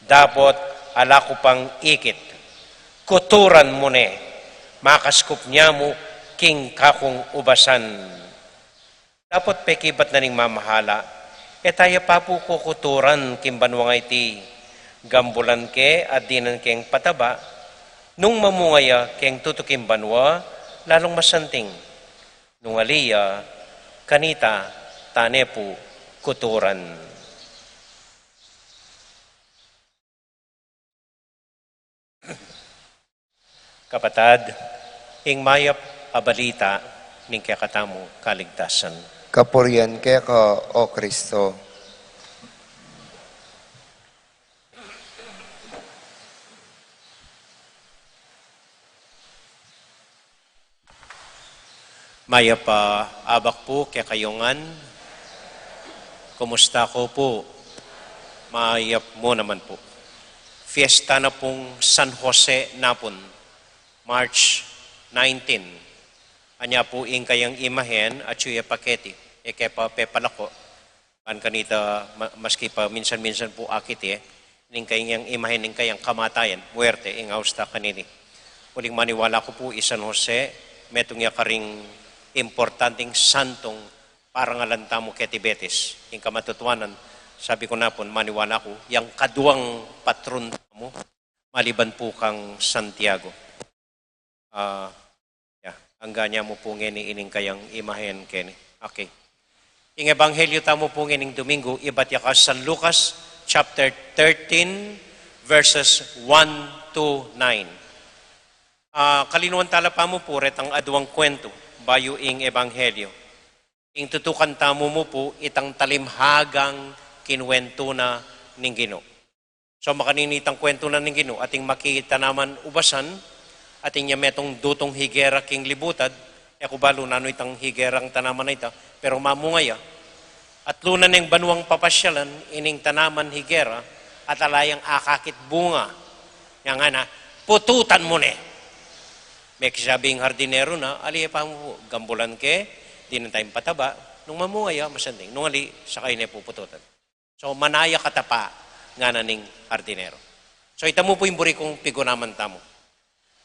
Dapot ala ku pang ikit. Kuturan mu ne, makaskup nya mu king kakung ubasan. Dapot pekibat na ning mamahala, e taya pa pu kukuturan king banua ngeni, gambulan ke at dinan keng pataba, nung mamunga ya keng tutuking banua, lalung masanting. Nung ali ya, kanita tane pu kuturan. Kapatad, ing mayap a balita ning kekatamung kaligtasan. Kapurian keka, O Kristo. Mayap a abak pu kekayu ngan. Kumusta ko pu? Mayap mu naman pu. Fiesta na pung San Jose napun, March nineteen. Anya pu ing kayang imahen, atyu ya pa keti, e ke pa pepalako. Ban kanita, ma-, maski pa minsan-minsan pu akit e, ning kayang imahen ning kayang kamatayan, muerte, ing austa kanini. Uling maniwala ku pu, i San Jose, metung ya karing importanting santung parangalan tamu keti Betis. Ing kamatutuanan, sabi ku na pun, maniwala ku, yang kaduang patron tamu, maliban pu kang Santiago. Ah, ya, angga nya mu pu ngeni ining kayang imahen keni. Okay. Ing ebanghelyo tamu pu ngening Domingo, ibat ya ka San Lucas, chapter thirteen, verses one to nine. Ah, kalinuan tala pa mu pu retang aduang kuwentu, bayu ing ebanghelyo. Ing tutukan tamu mu pu, itang talimhagang kinuwentu na ning Ginu. So, makanini itang kuwentu na ning Ginu, atin makita naman ubasan, atin ya metung dutung higera king libutad, e ku balu nanu itang higerang tanaman a ita, pero mamunga ya. Atlu na neng banuang papasyalan ining tanaman higera, at ala yang akakit bunga. Ngana, pututan mu ne. Mekisabi ing hardinero na, ali ya pa mu, gambulan ke, dinan tayang pataba, nung mamunga ya, masanting, nung ali, saka ye ne pu pututan. So, manaya ka ta pa, ngana ning hardinero. So, ita mu pu ing buri kung pigunaman tamu.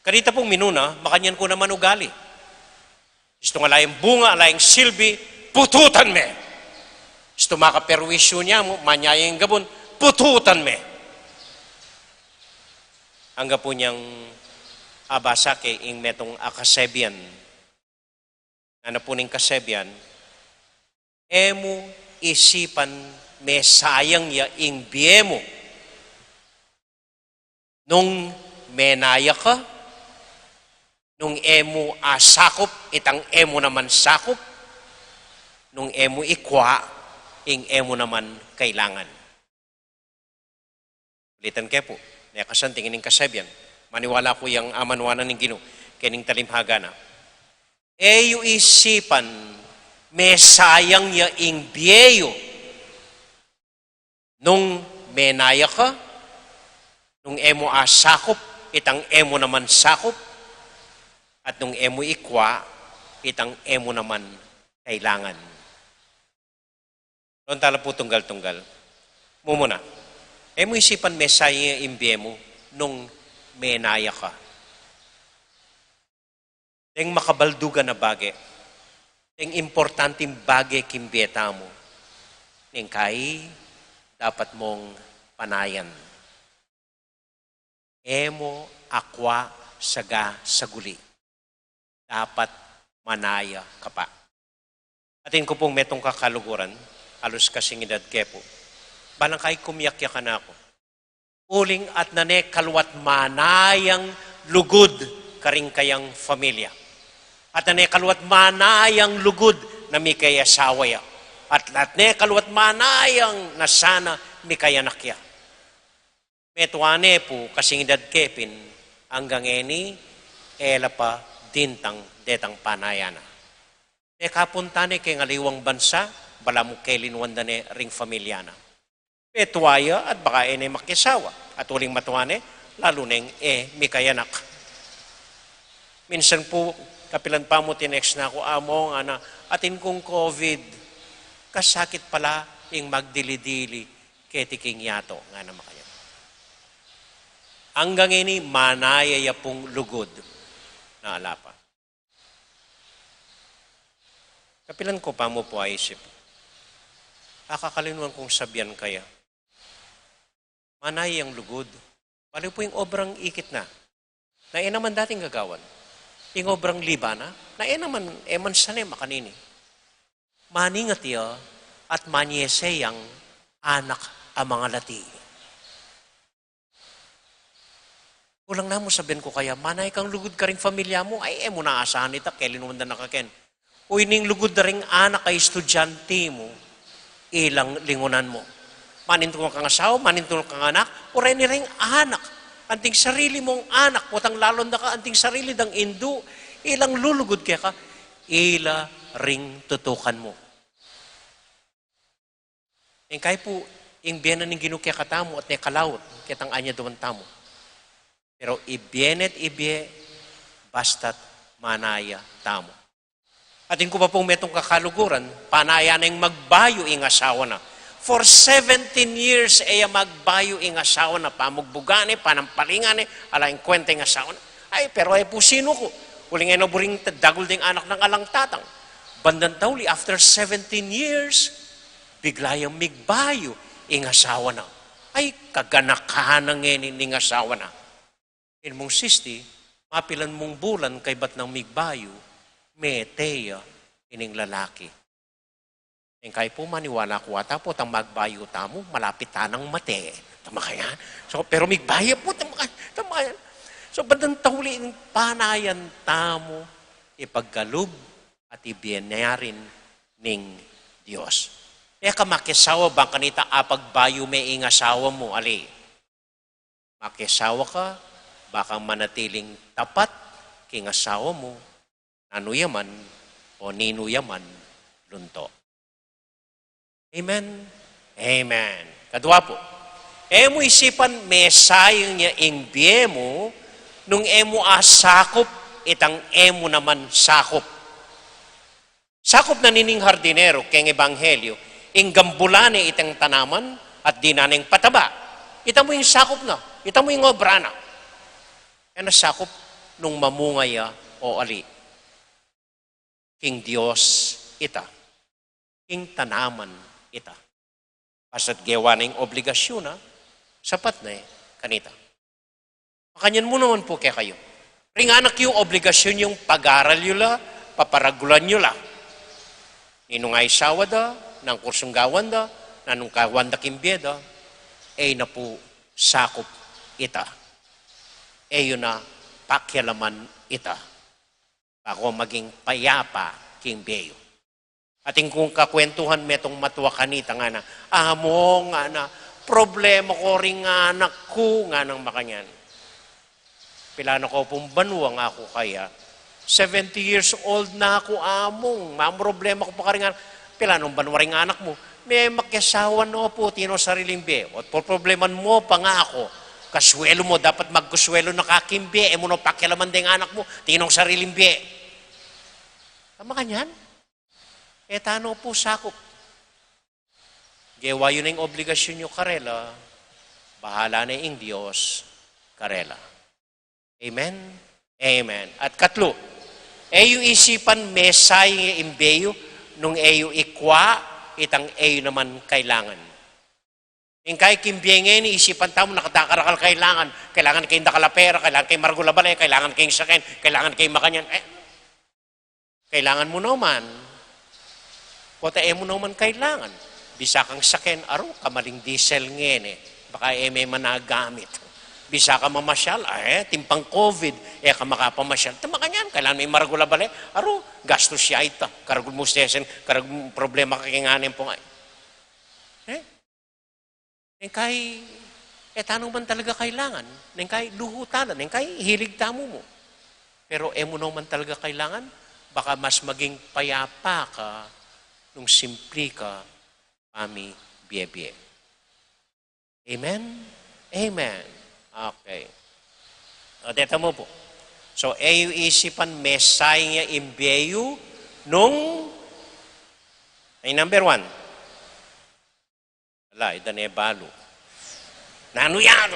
Kanita pung minuna, makanyan ku naman ugali. Istung ala yang bunga, ala yang silbi, pututan me. Istung makaperwisyu nya mu, manyaya ing gabun, pututan me. Angga pu nyang abasa ke ing metung a kasebian. Ngana pu ning kasebian, e mu isipan mesayang ya ing bie mu nung menaya ka, nung e mu asakup itang e mu naman sakup, nung e mu ikwa ing e mu naman kailangan. Ulitan ke pu, ne kasanting ining kasebian. Maniwala ku yang amanuanan ning Ginu kening talimhaga na. E yu isipan mesayang ya ing bie yu nung menaya ka, nung e mu asakup itang e mu naman sakup, at nung e mu ikwa itang e mu naman kailangan. Lawen tala pu tunggal-tunggal. Mumuna, e mu isipan mesayang ya ing bie mu nung menaya ka. Deng makabaldugan a bage, deng importanting bage king bie tamu, ning kai dapat mung panayan. E mu akwa sagasaguli. Dapat manaya ka pa. Atin ku pung metung kakaluguran, alus kasing idad ke pu. Balang kai kumyakyakan na ku. Uling atin ne kalua't manayang lugud karing kayang familia. Atin ne kalua't manayang lugud na mikayasawa ya. At atin ne kalua't manayang na sana mikayanak ya. Metua ne pu, kasing idad ke pin, anggang ngeni, e la pa dintang detang panayan na. Tekapunta ne keng aliwang bansa, balamu kelinuan da ne ring familia na. Petua ya at baka e ne makiasawa, at uling matua ne, lalu neng e mikayanak. Minsan pu, kapilan pa mu tinext na ku, "Among, ana, atin kung covid, kasakit pala ing magdili-dili keti king yato," ngana makanyan. Anggang ngeni, manaya ya pung lugud na ala pa. Kapilan ku pa mu pu aisip. Akakalinuan kung sabian kaya. Manaya yang lugud. Bali pu ing obrang ikit na. Na e naman dating gagawan. Ing obrang liba na, na e naman, e man sane makanini. Maningat ya at manyese yang anak a mangalati. Kulang na mu sabian ku kaya, manaya kang lugud karing familia mu, ay, e mu na asahan ita, kelinuan da na ka ken. Uy, ning lugud da ring anak a estudyante mu, ilang lingunan mu. Manintun kang asawa, manintun kang anak, o reni ring anak. Anting sarili mung anak, potang lalon da ka, anting sarili dang indu, ilang lulugud keka, ila ring tutukan mu. Ing kai pu, ing bie na ning Ginu kekatamu at ne kalaut, ketang anyaduan tamu. Pero ibie ne't ibie, basta't manaya tamu. Atin ku pa pung metung kakaluguran, panaya neng magbayu ing asawa na. For seventeen years, e ya magbayu ing asawa na, pamugbugan ne, panampalingan ne, ala ing kwenta ing asawa na. Ay, pero e pu sinuku. Uling e na buring dagul ding anak nang alang tatang. Bandang tauli, after seventeen years, bigla yang migbayu ing asawa na. Ay, kaganakan na ngeni ning asawa na. Ing mung sisti, mapilan mung bulan kaybat nang migbayu, mete ya ining lalaki. Ing kai pu maniwala ku ata potang magbayu tamu, malapit tanang mate. Tama kaya? So, pero migbayu pu, tama kaya? Tama kaya? So, bandang tauli ing panayan tamu, ipagkalub at ibie na rin ning Dios. E ka makisawa bang kanita apagbayu me ing asawa mu, ali. Makisawa ka, ba kang manatiling tapat king asawa mu, nanu ya man o ninu ya man lunto. Amen? Amen. Kadua pu, e mu isipan mesayang ya ing bie mu nung e mu asakup itang e mu naman sakup. Sakup na nining hardinero keng ebanghelyo, ing gambulan ne itang tanaman at dinan neng pataba. Ita mu ing sakup na, ita mu ing obra na. E na sakup nung mamunga ya o ali. King Dios ita. King tanaman ita. Basta't gewa na ing obligasyun na, sapat na e kanita. Makanyan mu naman pu kekayu. Ring anak yu, obligasyun yung pag-aral yu la, paparagulan yu la. Ninung aisawa da, nang kursung gawan da, nanung gawan da king bie da, e na pu sakup ita. E yu na pakialaman ita. Baku maging payapa king bie yu. Atin kung kakwentuhan metung matua kanita ngana, "Among," ngana, "problema ku ring anak ku," nganang makanyan. "Pilanu ka pung banua?" ngaku kaya. "Seventy years old na ku, Among. Mamroblema ku pa karing anak." "Pilanung banua ring anak mu?" "Me makiasawa no pu, tinung sariling bie." "Ot poproblemanan mu pa," ngaku. "Kasuelu mu, dapat magkasuelu na ka king bie, e mu no pakialaman deng anak mu, tinung sariling bie." Tama kanyan? E tano pu sakup. Gewa yu na ing obligasyun yu karela, bahala na ing Dios karela. Amen? Amen. At katlu, e yu isipan mesayang ya ing bie yu nung e yu ikua itang e yu naman kailangan. Ing kai king bie ngeni, isipan tamu nakadakal a kailangan. Kailangan keng dakal a pera, kailangan keng maragul a bale, kailangan keng saken, kailangan keng makanyan. E, kailangan mu naman. Pota e mu naman kailangan. Bisa kang saken, aru, kamaling diesel ngeni. Baka e me man agamit. Bisa ka mamasyal, a, e, timpang covid, e ka makapamasyal. Tama kanyan, kailangan me maragul a bale, aru, gastus ya ita. Karagul mu sesen, karagul mu problema ka keng anem pung, e? Neng kai, e tano man talaga kailangan. Neng kai, luhu tala. Neng kai, hilig tamu mu. Pero e mu naman talaga kailangan, baka mas maging payapa ka nung simpli ka pamibie-bie. Amen? Amen. Okay. O, teta mu pu. So, e yu isipan mesayang ya ing bie yu nung, ay, number one. Ala, ida ne balu. Nanu yan?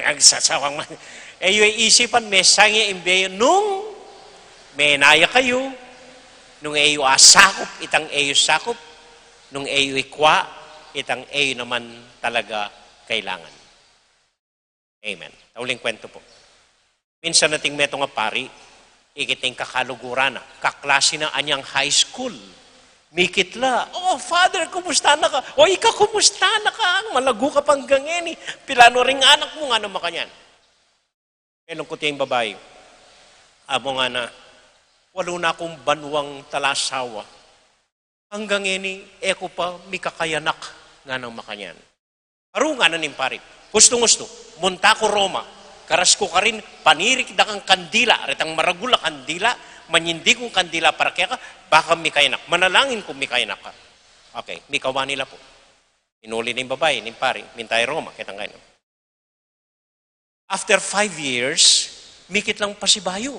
Agsasawang man. E yu isipan mesayang ya ing bie yu nung menaya kayu, Nung e yu asakup itang e yu sakup, nung e yu ikua itang e yu naman talaga kailangan. Amen. Tauling kwento po. Minsan ating metung a pari, ikit ing kakaluguran na, kaklasi na anyang high school. Mikit la, "Oh, Father, kumusta na ka? O, ika, kumusta na ka? Malagu ka pa ngeni. Pilanu ring anak mu?" ngana makanyan. Melungkut ya ing babai. Amu ngana, "Walu na kung banuang talasawa. Anggang ngeni, e ku pa mikakayanak," ngana makanyan. "Aru," ngana ning pari, "hustung-hustu, munta ku Roma. Karas ku karin, panirik da kang kandila, retang maragul a kandila, manyindi kung kandila para keka, baka mikayanak. Manalangin kung mikayanak ka." Okay, mikawani la pu. Inuli ning babai ning pari, minta i Roma, ketang kayna. After five years, mikit lang pasibayu.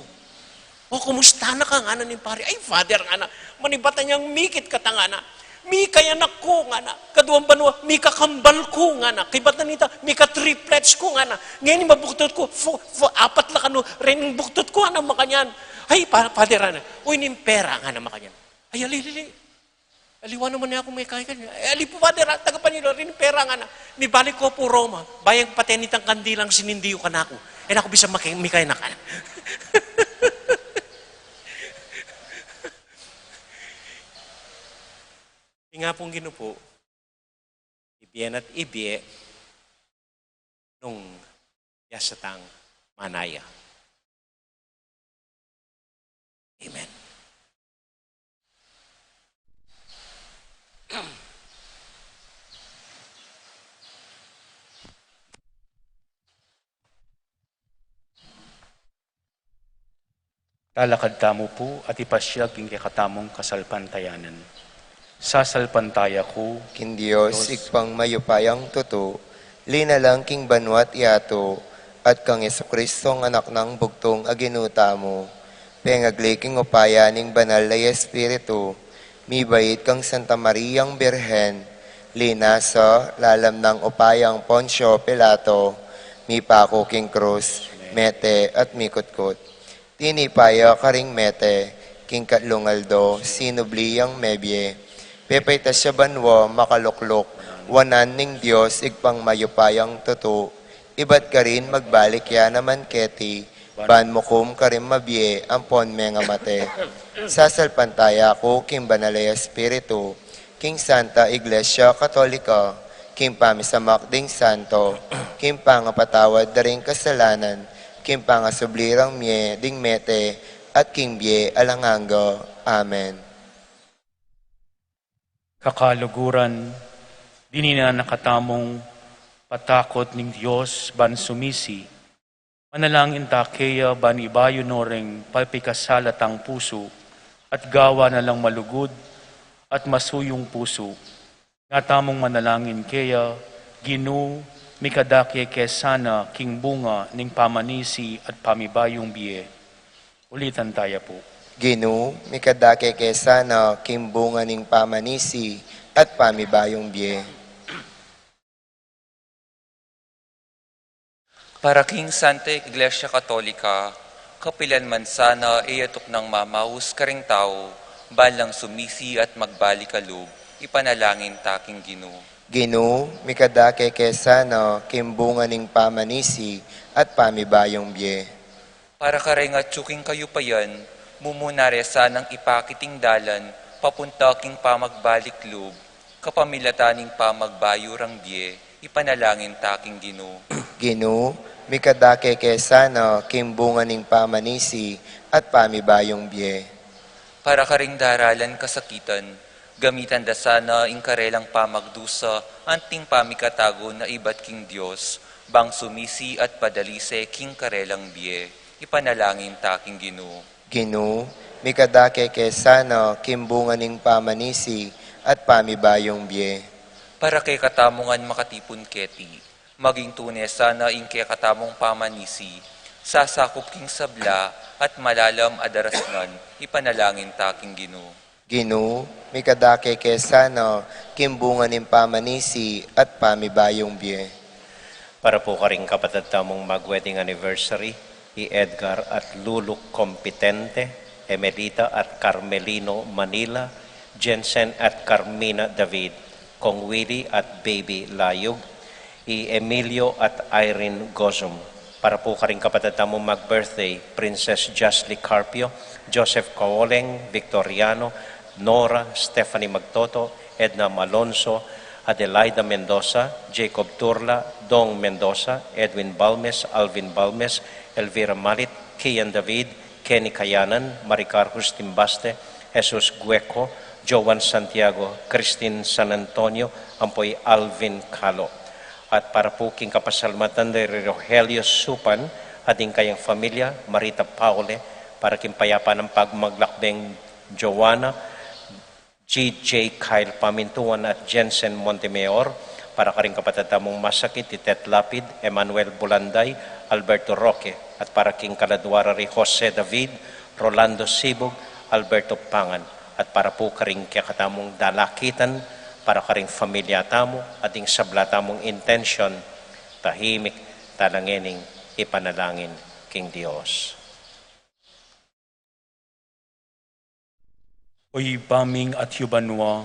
"O, kumusta na ka?" ngana ning pari. "Ay, Father," ngana, "manibatan yang mikit kata," ngana. "Mikayanak ku," ngana. "Kaduang banua, mikakambal ku," ngana. "Kibatan nita, mika-triplets ku," ngana. "Ngeni mabuktot ku, fu-, fu-, apat la kanu, rening buktot ku," ngana makanyan. "Ay, pa-, Father," ngana. "Uy, ning pera," ngana makanyan. "Ay, ali, ali, ali. Aliwa naman ne aku mekanikan. E, ali pu, Father, a, tagapan yu la rin pera," ngana. "Mibalik ku pu Roma. Bayu yang pate nitang kandilang sinindi yu kanaku. E na ku bisa maki-, mikayanak," ngana. Ing Apung Ginu pu, ibie na't ibie nung ya satang manaya. Amen. Talakad tamu pu at ipasyag ing kekatamung kasalpantayanan. Sasalpantaya ku king Dios, Dios, Ibpang mayupayang tutu, linalang king banua't yatu, at kang Jesucristong Anak nang bugtung a Ginu tamu, pengagli king upaya ning Banal a Espiritu, mibait kang Santa Mariang Birhen, linasa lalam nang upayang Poncio Pilato, mipaku king krus, mete at mikutkut. Tinipa ya karing mete, king katlung aldo, sinubli yang mebie. Pepaitas ya banua, makalukluk, wanan ning Dios, Ibpang mayupayang tutu. Ibat karin magbalik ya naman keti, ban mukum karing mabie ampon mengamate. Sasalpantaya ku king Banal a Espiritu, king Santa Iglesia Katolika, king pamisamak ding santo, king pangapatawad da ring kasalanan, king pangasubli rang mie ding mete, at king bie alang angga. Amen. Kakaluguran, dinan na katamung patakut ning Dios ban sumisi. Manalangin ta keya ban ibayu no ring papikasala tang pusu, at gawa na lang malugud at masuyung pusu. Nga tamung manalangin keya, Ginu, mikadake ke sana king bunga ning pamanisi at pamibayung bie. Ulitan taya pu. Ginu, mikadake ke sana king bunga ning pamanisi at pamibayung bie. Para king Santa Iglesia Katolika, kapilan man sana e ya tuknang mamaus karing tau, ban lang sumisi at magbalik a lub, ipanalangin ta king Ginu. Ginu, mikadake ke sana king bunga ning pamanisi at pamibayung bie. Para kareng atyu king kayupayan, mumuna re sanang ipakit ing dalan papunta king pamagbalik lub, kapamilatan ning pamagbayu rang bie, ipanalangin ta king Ginu. Ginu, mikadake ke sana king bunga ning pamanisi at pamibayung bie. Para karing daralan kasakitan, gamitan da sana ing karelang pamagdusa anting pamikatagun a ibat king Dios, bang sumisi at padalise king karelang bie, ipanalangin ta king Ginu. Ginu, mikadake ke sana king bunga ning pamanisi at pamibayung bie. Para kekatamu ngan makatipun keti, maging tune sana ing kekatamung pamanisi, sasakup king sabla at malalam a darasnan, ipanalangin ta king Ginu. Ginu, mikadake ke sana king bunga ning pamanisi at pamibayung bie. Para pu karing kapatad tamung mag-wedding anniversary, i Edgar at Lulu Competente, Emelita at Carmelino Manila, Jensen at Carmina David, Kong Willie at Baby Layug, i Emilio at Irene Gozum. Para pu karing kapatad tamung mag-birthday, Princess Jasly Carpio, Joseph Kaoleng, Victoriano, Nora, Stephanie Magtoto, Edna Malonzo, Adelaida Mendoza, Jacob Turla, Dong Mendoza, Edwin Balmes, Alvin Balmes, Elvira Malit, Kian David, Kenny Kayanan, Maricar Justin Baste, Jesus Gueco, Joan Santiago, Christine San Antonio, ampo i Alvin Calo. At para pu king kapasalamatan da ri Rogelio Supan, at ding kayang familia, Marita Paule, para king payapan nang pagmaglakbeng Joanna, G J Kyle Pamintuan at Jensen Montemayor, para karing kapatad tamung masakit, i Tet Lapid, Emmanuel Bulanday, Alberto Roque, at para king kaladwa ra ri Jose David, Rolando Sibug, Alberto Pangan, at para pu karing kekatamung dalakitan, para karing familia tamu, at ding sabla tamung intensyon, tahimik tamu ngening ipanalangin king Dios. O Ibpa ming atsu ka banua,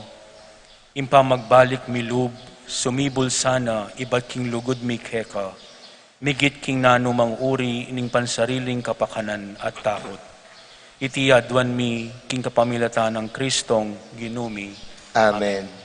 ing pamagbalik mi lub, sumibul sana ibat king lugud mi keka, migit king nanumang uri ning pansariling kapakanan at takut. Iti aduan mi king kapamilatan nang Kristong Ginu mi. Amen.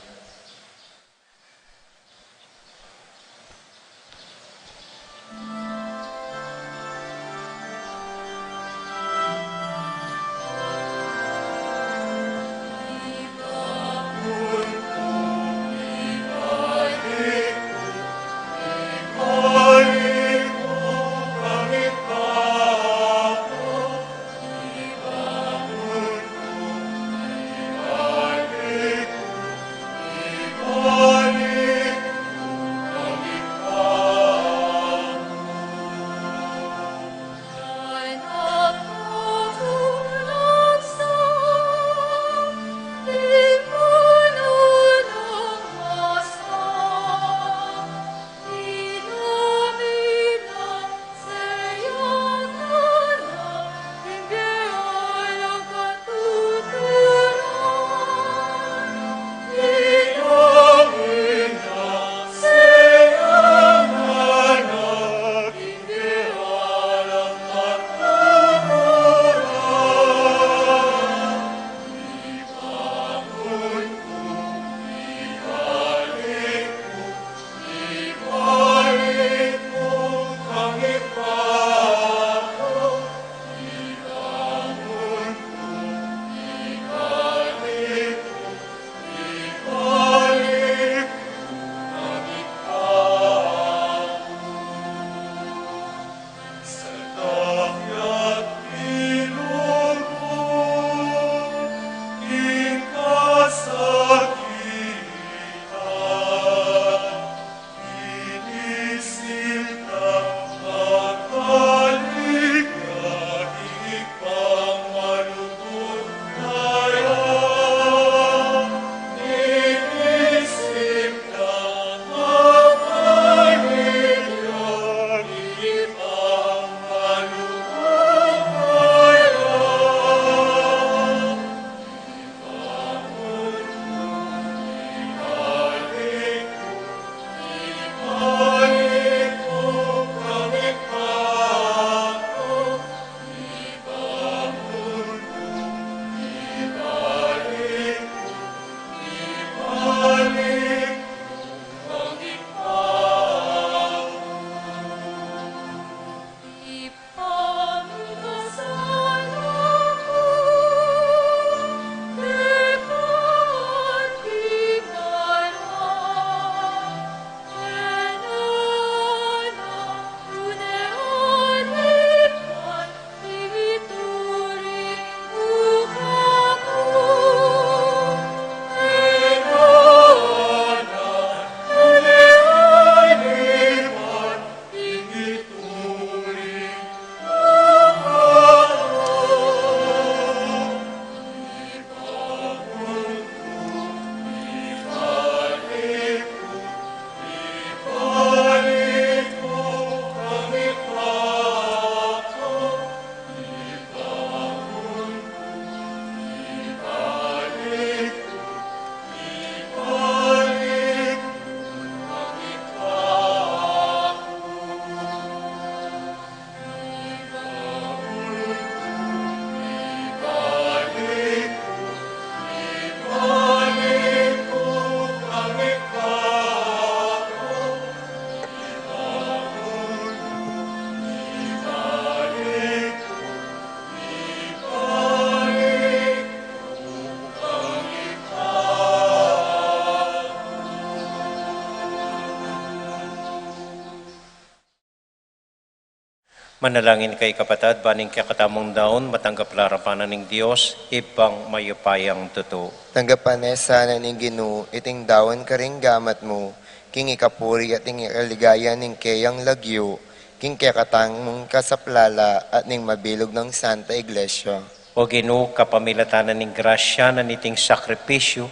Manalangin kayu, kapatad, ban ing kekatamung daun matanggap la arapan na ning Dios, Ibpang mayupayang tutu. Tanggapan na sana ning Ginu iting daun karing gamat mu, king ikapuri at ing ikaligaya ning keyang lagyu, king kekatamung kasaplalan at ning mabilug nang Santa Iglesia. O Ginu, kapamilatan na ning grasya na niting sakripisyu,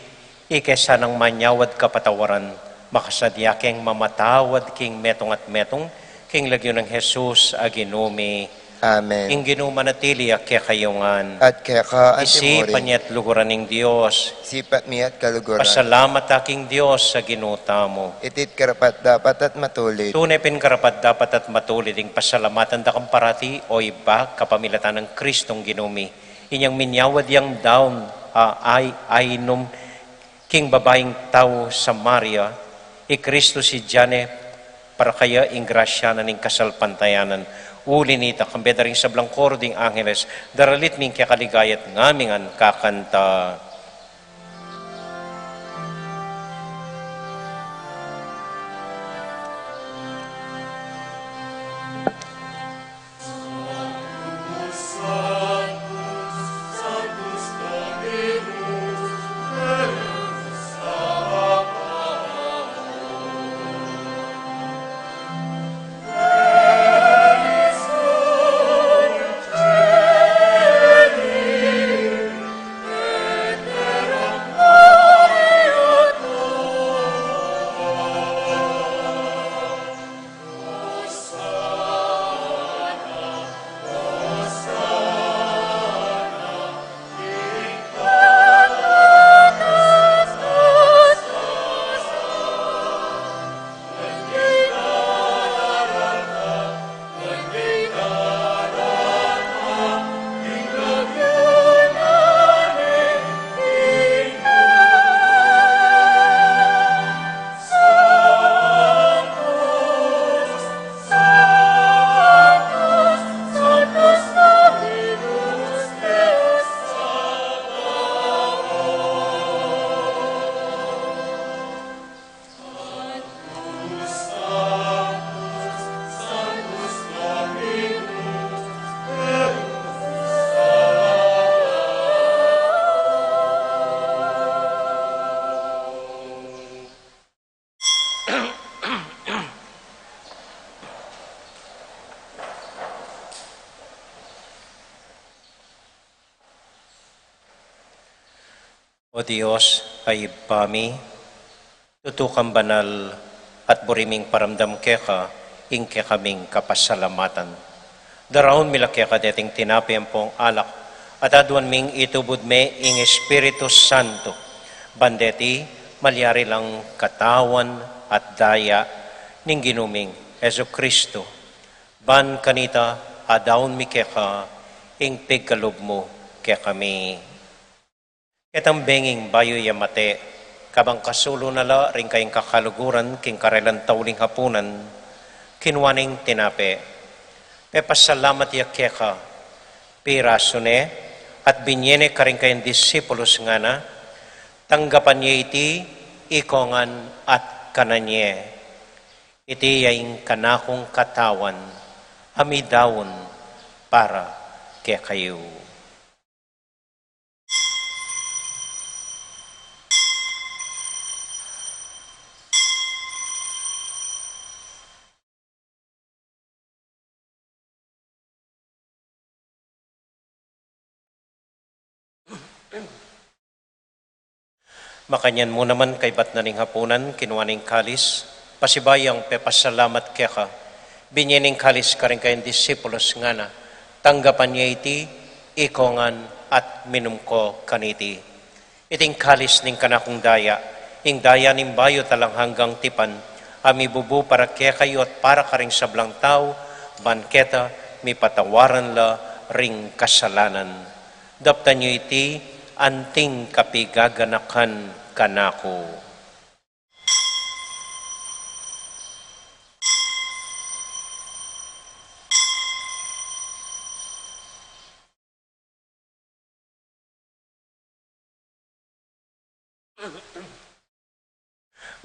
ike sanang manyawad kapatawaran, makasadya keng mamatawad king metung at metung, king lagyu nang Jesus a Ginu mi. Amen. Ing Ginu manatili ya kekayu ngan. At keka antimurin. Isipan ye at luguran ning Dios. Sipat mi at kaluguran. Pasalamat ta king Dios a Ginu tamu. Iti't karapat-dapat at matulid. Tune pin karapat-dapat at matulid ing pasalamatan da kang parati, o Ibpa, kapamilatan nang Kristong Ginu mi. Inyang minyawad yang daun a ay, ainum king babaing tau Samaria, i Kristu sidya ne para kaya ing grasya na ning kasalpantayanan. Uli nita, kambe da ring sablang koro ding angeles, daralit mi ing kekaligaya at ngamingan kakanta. O Dios, a Ibpa mi, tutu kang banal, at buri ming paramdam keka ing kekaming kapasalamatan. Daraun mi la keka deting tinape ampong alak, at aduan ming itubud me ing Espiritu Santo, ban deti malyari lang katawan at daya ning Ginu ming Jesucristo. Ban kanita, adaun mi keka ing pigkalub mu kekami. Ketang benging bayu ya mate, kabang kasulu na la ring kayang kakaluguran king karelang tauling hapunan, kinua neng tinape, pepasalamat ya keka, pirasu ne, at binye ne karing kayang disipulus, ngana: Tanggapan ye iti ikongan at kanan ye. Iti ya ing kanakung katawan a midaun para kekayu. Makanyan mu naman kaybat na ning hapunan, kinua ne ing kalis, pasibayu yang pepasalamat keka, binye ne ing kalis karing kayang disipulus, ngana: Tanggapan ye iti ikongan at minum ko kaniti. Iti ing kalis ning kanakung daya, ing daya ning bayu at alang anggang tipan, a mibubu para kekayu at para karing sablang tau, ban keta mipatawaran la ring kasalanan. Daptan yu iti anting kapigaganakan kanaku.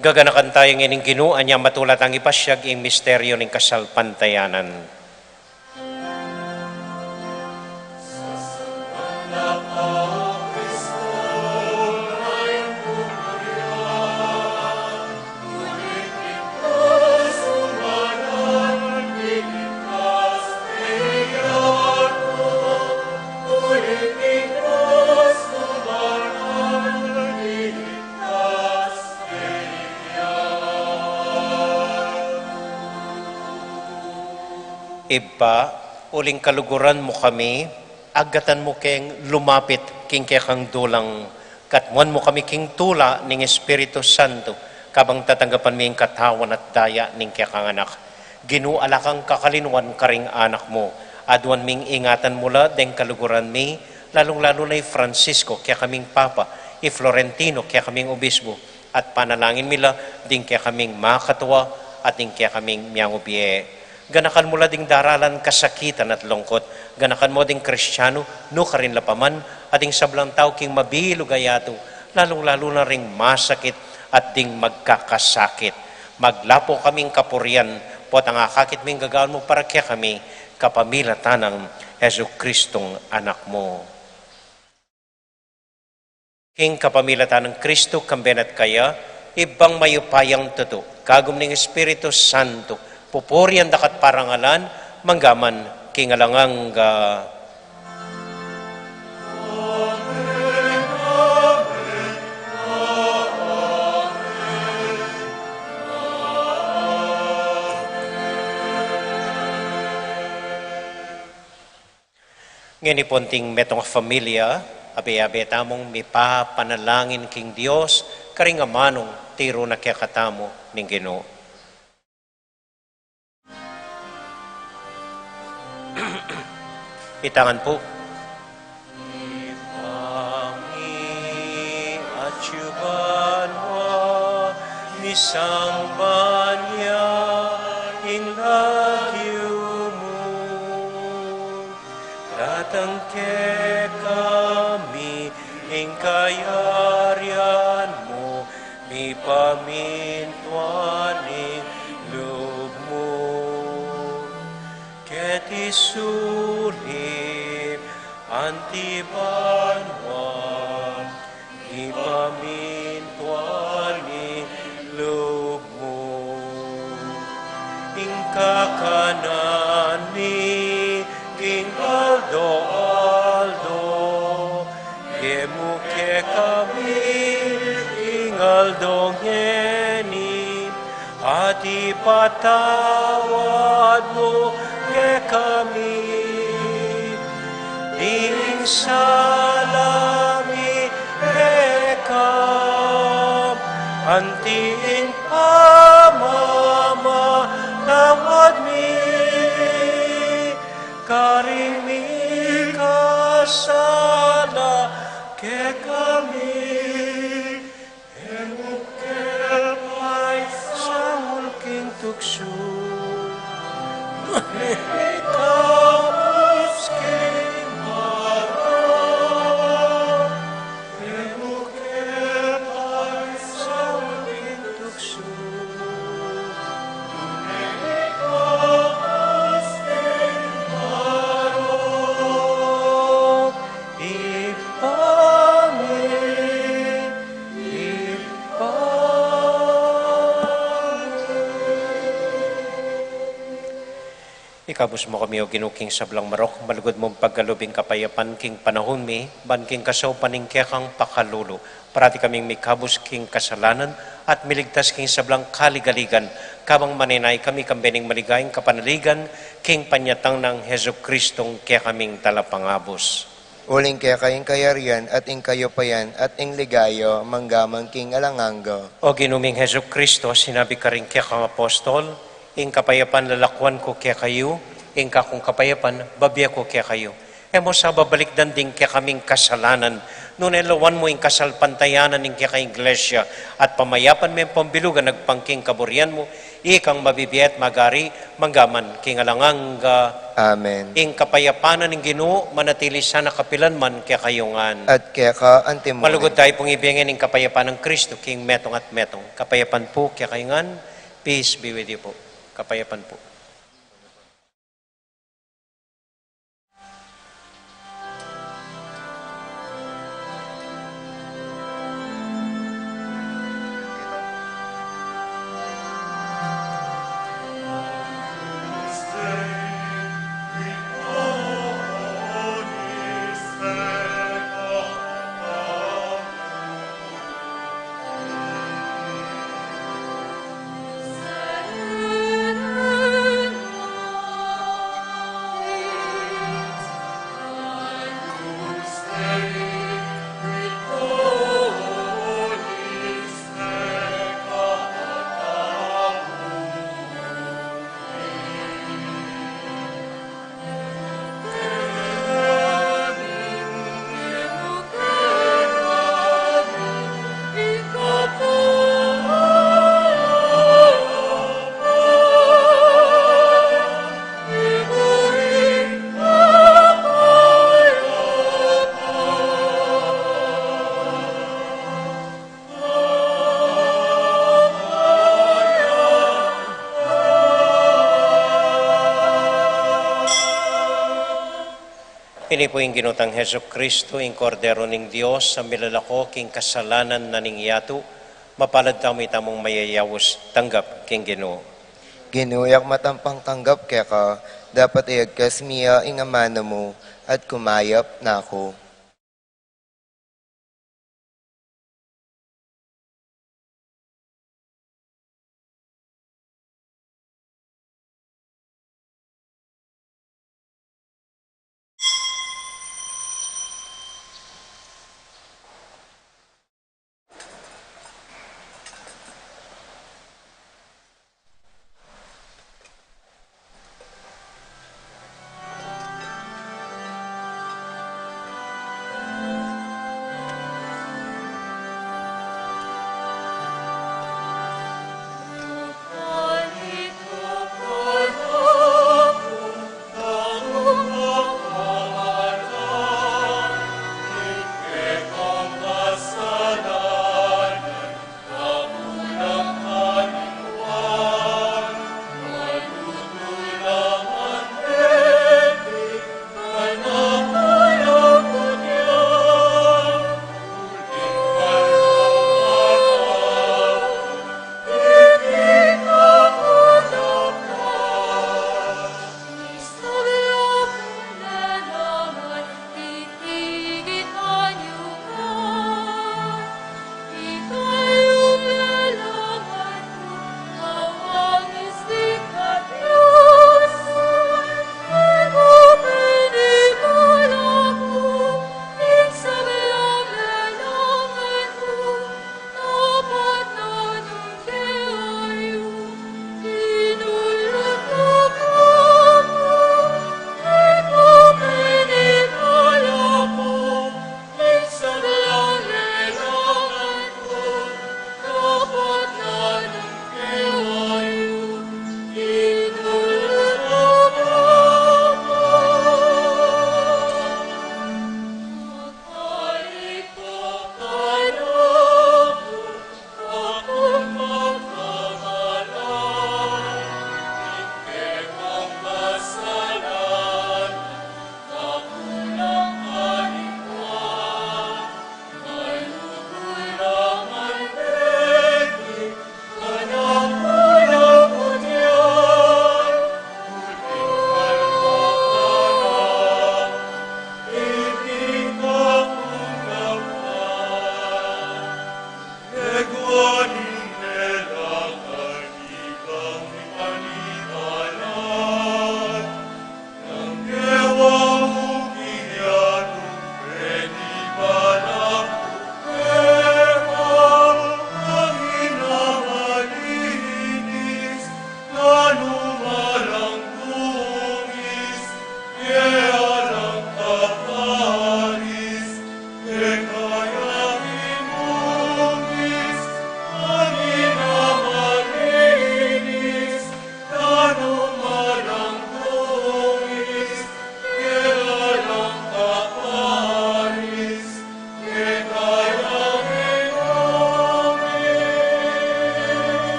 Gaganakan taya ngeni ing Ginu, anya matula tang ipasiag ing misteryu ning kasalpantayanan. Ibpa, uling kaluguran mu kami, agatan mu keng lumapit king kekang dulang, katmuan mu kami king tula ning Espiritu Santo, kabang tatanggapan mi ing katawan at daya ning kekang Anak. Ginu, ala kang kakalinuan karing anak mu, aduan ming ingatan mu la deng kaluguran mi, lalung-lalu na i Francisco, kekaming Papa, i Florentino, kekaming Obispo, at panalangin mi la ding kekaming makatua at ding kekaming miangubie. Ganakan mu la ding daralan kasakitan at lungkut. Ganakan mu ding Kristiano, nu karin la pa man, at ding sablang tau king mabilug a yatu, lalung-lalu na ring masakit at ding magkakasakit. Maglapo kaming kapurian, potang akakit ming gagawan mu para kekami, kapamilatan nang Jesucristong Anak mu. King kapamilatan nang Kristo, kambe na at kaya, Ibpang mayupayang tutu, kagum ning Espiritu Santo, pupurian da ka at parangalan, mangga man king alang angga. Ngeni pung metung a familia, abe-abe tamung mipapanalangin king Dios, karing amanung tiru na kekatamu ning Ginu. Itangan pu. Ibpa mi, atsu ka banua, misamban ya ing lagyu mu. Datang kekami ing kayarian mu, mipamintuan ing lub mu. Keti sulip anti banua, mipamintuan ing lub mu. Ing kakanan mi king aldo-aldo, ibie mu kekami king aldo ngeni, at ipatawad mu kekami ding sala mi keka, anti ing pamamatawad mi karing mikasala kekami. E mu ke paisaul king tuksu, nune ikabus king marok. E mu ke paisaul king tuksu, nune ikabus king marok. Ibpa mi, Ibpa mi. Ikabus mu kami, O Ginu, king sablang marok, malugud mung pagkalub ing kapayapan king panaun mi, ban king kasaupan ning kekang pakalulu, parati kaming mikabus king kasalanan, at miligtas king sablang kaligaligan, kabang manenaya kami kambe ning maligayang kapanaligan, king panyatang nang Jesucristong kekaming Talapangabus. Uling keka ing kayarian, at ing kaupayan, at ing ligaya, mangga man king alang angga. O Ginu ming Jesucristo, sinabi karing kekang apostol, ing kapayapan lalakuan ku kekayu, ing kakung kapayapan bibie ku kekayu. E mu sa babalikdan ding kekaming kasalanan, nune lawan mu ing kasalpantayanan ning kekang Iglesia, at pamayapan me pambilugan agpang king kaburian mu, ikang mabibie at magari, mangga man king alang angga. Amen. Ing kapayapan ning Ginu, manatili sana kapilan man kekayu ngan. At keka antimurin. Malugud tayu pung ibie ngan ing kapayapan nang Kristo, king metung at metung. Kapayapan pu kekayu ngan, peace be with you pu. Kapayapan pu. Ini pu ing Ginu tang Jesucristo, ing Kordero ning Dios, a milalako king kasalanan na ning yatu. Mapalad tamu itamung mayayaus tanggap king Ginu. Ginu, yak matampang tanggap keka, dapat iyagkas mi ya ing amanu mu, at kumayap na ku.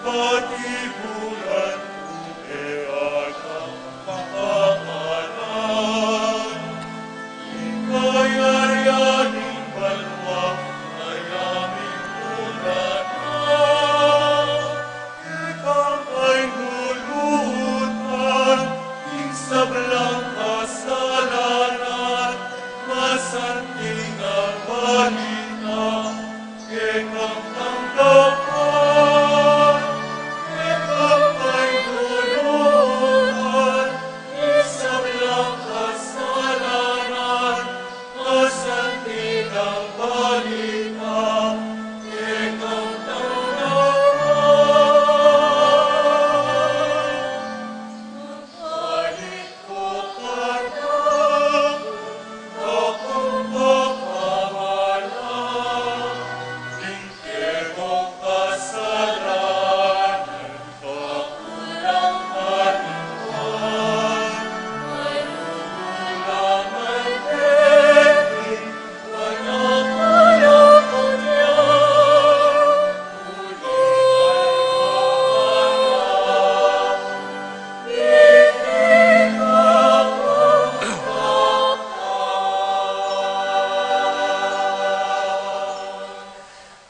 Patiburan ku e agyang pakamalan, ing kayarian ning banua, kaya mikunan na. Kekang kaingulutan ing sablang kasalanan, masanting a balita kekang tanggapan. Kekang kaingulutan ing sablang kasalanan, masanting a balita kekang tanggapan. Balik ku kata, aku pakamalan, ing kekong kasalanan.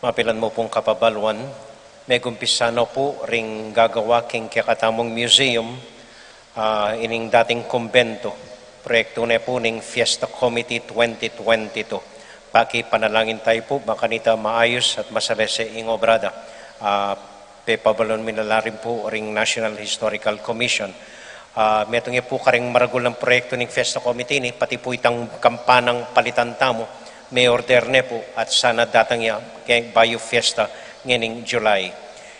Mapilan mu pung kapabaluan, megumpisa no pu ring gagawa king kekatamung museum, ah, ining dating kumbento. Proyektu ne pu ning Fiesta Committee twenty twenty-two. Pakipanalangin tayu pu, ba kanita maayus at masalese ing obra da. Ah, pepabaluan mi na la rin pu ring National Historical Commission. Ah, metung ya pu karing maragul a proyektu ning Fiesta Committee ini, pati pu itang kampanang palitan tamu, me-order ne pu at sana datang ya keng bayu fiesta ngening July.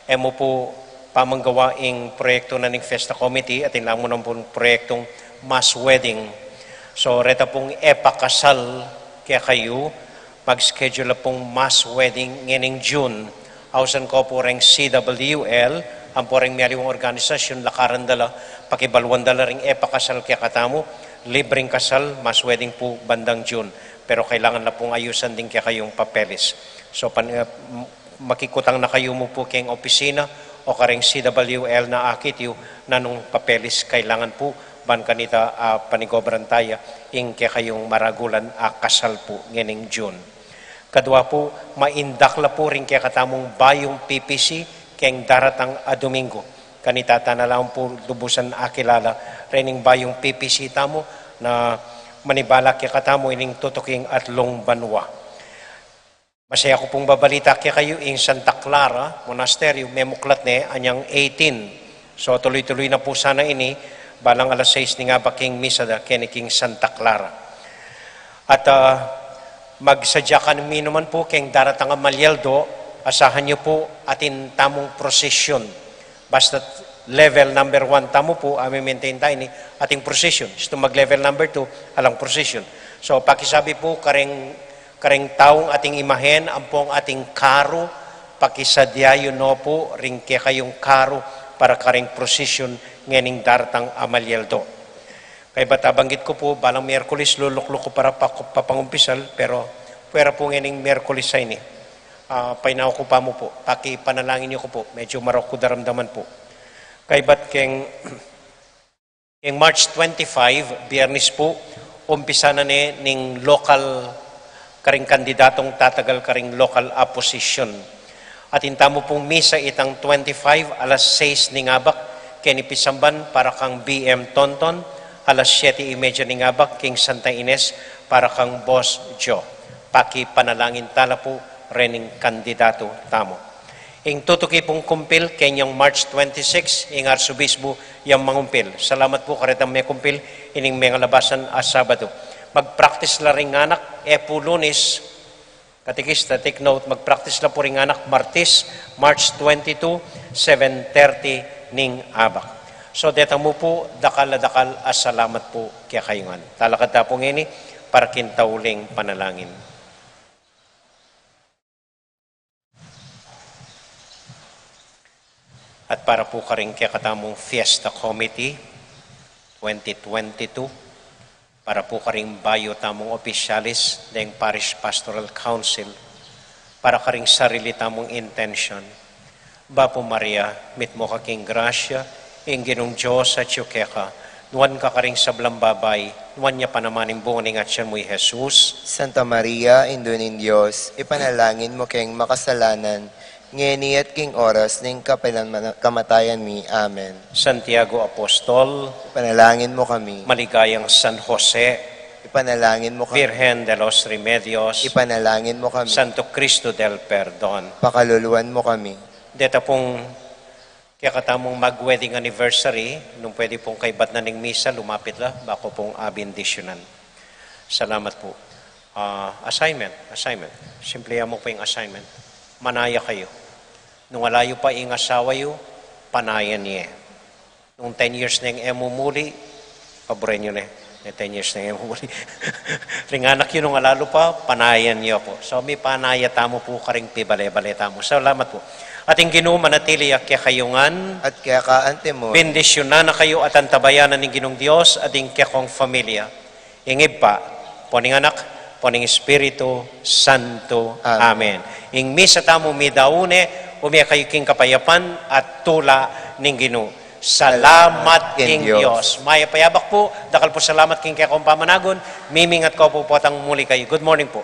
E mu pu pamanggawa ing proyektu na ning Fiesta Committee, atin la mu naman pung proyektung mass wedding. So, reta pung epakasal kekayu, mag-schedule la pung mass wedding ngening June. Ausan ku pu reng C W L, ampo reng mialiwang organisasyun, lakaran da la, pakibaluan da la ring epakasal kekatamu, libreng kasal, mass wedding pu bandang June. Pero kailangan la pung ayusan ding kekayung papeles. So, pan-, eh, m-, makikutang na kayu mu pu keng opisina o kareng C W L na akit yu nanung papeles kailangan pu ban kanita, ah, panigobran taya ing kekayung maragulan a kasal pu ngening June. Kadua pu, maindak la pu ring kekatamung bayung P P C keng daratang a Domingo. Kanita ta na la pu lubusan akilala rening bayung P P C tamu na manibala kekatamu ining tutuking atlung banua. Masaya ku pung babalita kekayu ing Santa Clara Monasterio, memuklat ne anyang eighteen. So, tuloy-tuloy na pu sana ini, balang alas sais ning abak ing misa da keni king Santa Clara. At, ah, magsadya kami naman pu keng daratang a Malyaldo, asahan yu pu atin tamung procession. Basta't level number one tamu pu, a me-maintain ta ini, ating procession. Istu mag-level number two, alang procession. So, pakisabi pu kareng, kareng taung ating imahen ampong ating karu, pakisadya yu no pu ring kekayung karu para kareng procession ngening daratang a Malyaldo. Kaybat abanggit ku pu, balang Miyerkules lulukluk ku para pa-, papangumpisal, pero puwera pu ngening Miyerkules a ini. Ah, painawa ku pa mu pu, pakipanalangin yu ku pu, medyu marok ku daramdaman pu. Kaybat keng, keng March twenty-five, Biyernes pu, umpisa na ne ning local, karing kandidatung tatagal karing local a posisyon. Atin tamu pung misa itang twenty-five, alas sais ning abak keni Pisamban para kang B M Tonton, alas siyete y media ning abak king Santa Ines para kang Boss Joe. Pakipanalangin ta la pu rening kandidatu tamu. Ing tutuki pung kumpil kenyang March twenty-six, ing Arsobisbu yang mangumpil. Salamat pu karetang mekumpil ining mengalabasan a Sabadu. Mag-practice la ring anak, e pu Lunes, Katekista, take note, mag-practice la pu ring anak Martes, March twenty-two, seven thirty ning abak. So, deta mu pu, dakal a dakal a salamat pu kekayu ngan. Talakad ta pu ngeni para king tauling panalangin. At para pu karing kekatamung Fiesta Committee twenty twenty-two, para pu karing bayu tamung opisyalis deng Parish Pastoral Council, para karing sarili tamung intention, Bapu Maria, mitmu ka king grasya, ing Ginung Dios atyu keka, nuan ka karing sablang babai, nuan ya pa naman ing bunga ning atyan mu, i Jesus. Santa Maria, Indu ning Dios, ipanalangin mu keng makasalanan, ngeni at king oras ning kapilan-, kamatayan mi. Amen. Santiago Apostol, ipanalangin mu kami. Maligayang San Jose, ipanalangin mu kami. Virgen de los Remedios, ipanalangin mu kami. Santo Cristo del Perdon, pakaluluan mu kami. Deta pung kekatamung mag-wedding anniversary, nung pwede pung kaibat na ning misa, lumapit la, baku pung abendisyunan. Salamat pu. Ah, assignment, assignment. Simple ya mu pu ing assignment. Manaya kayu. Nung ala yu pa ing asawa yu, panayan ye. Nung ten years neng e mu muli, paburen yu ne. Nung ten years neng e mu muli. Ring anak yu nung ala lu pa, panayan yu pu. So, mipanaya tamu pu karing pibale-bale tamu. Salamat pu. At ing Ginu manatili ya kekayu ngan. At keka antimu. Bendisyunan na kayu at antabayanan ning Ginung Dios at ing kekong familia. Ing Ibpa, ampo ning Anak, ampo ning Espiritu Santo. Amen. Amen. Ing misa tamu midaun ne, umie kayu king kapayapan at tula ning Ginu. Salamat king Dios. Mayap a yabak pu, dakal pu salamat king kekong pamanagun, mimingat ku pu potang muli kayu. Good morning pu.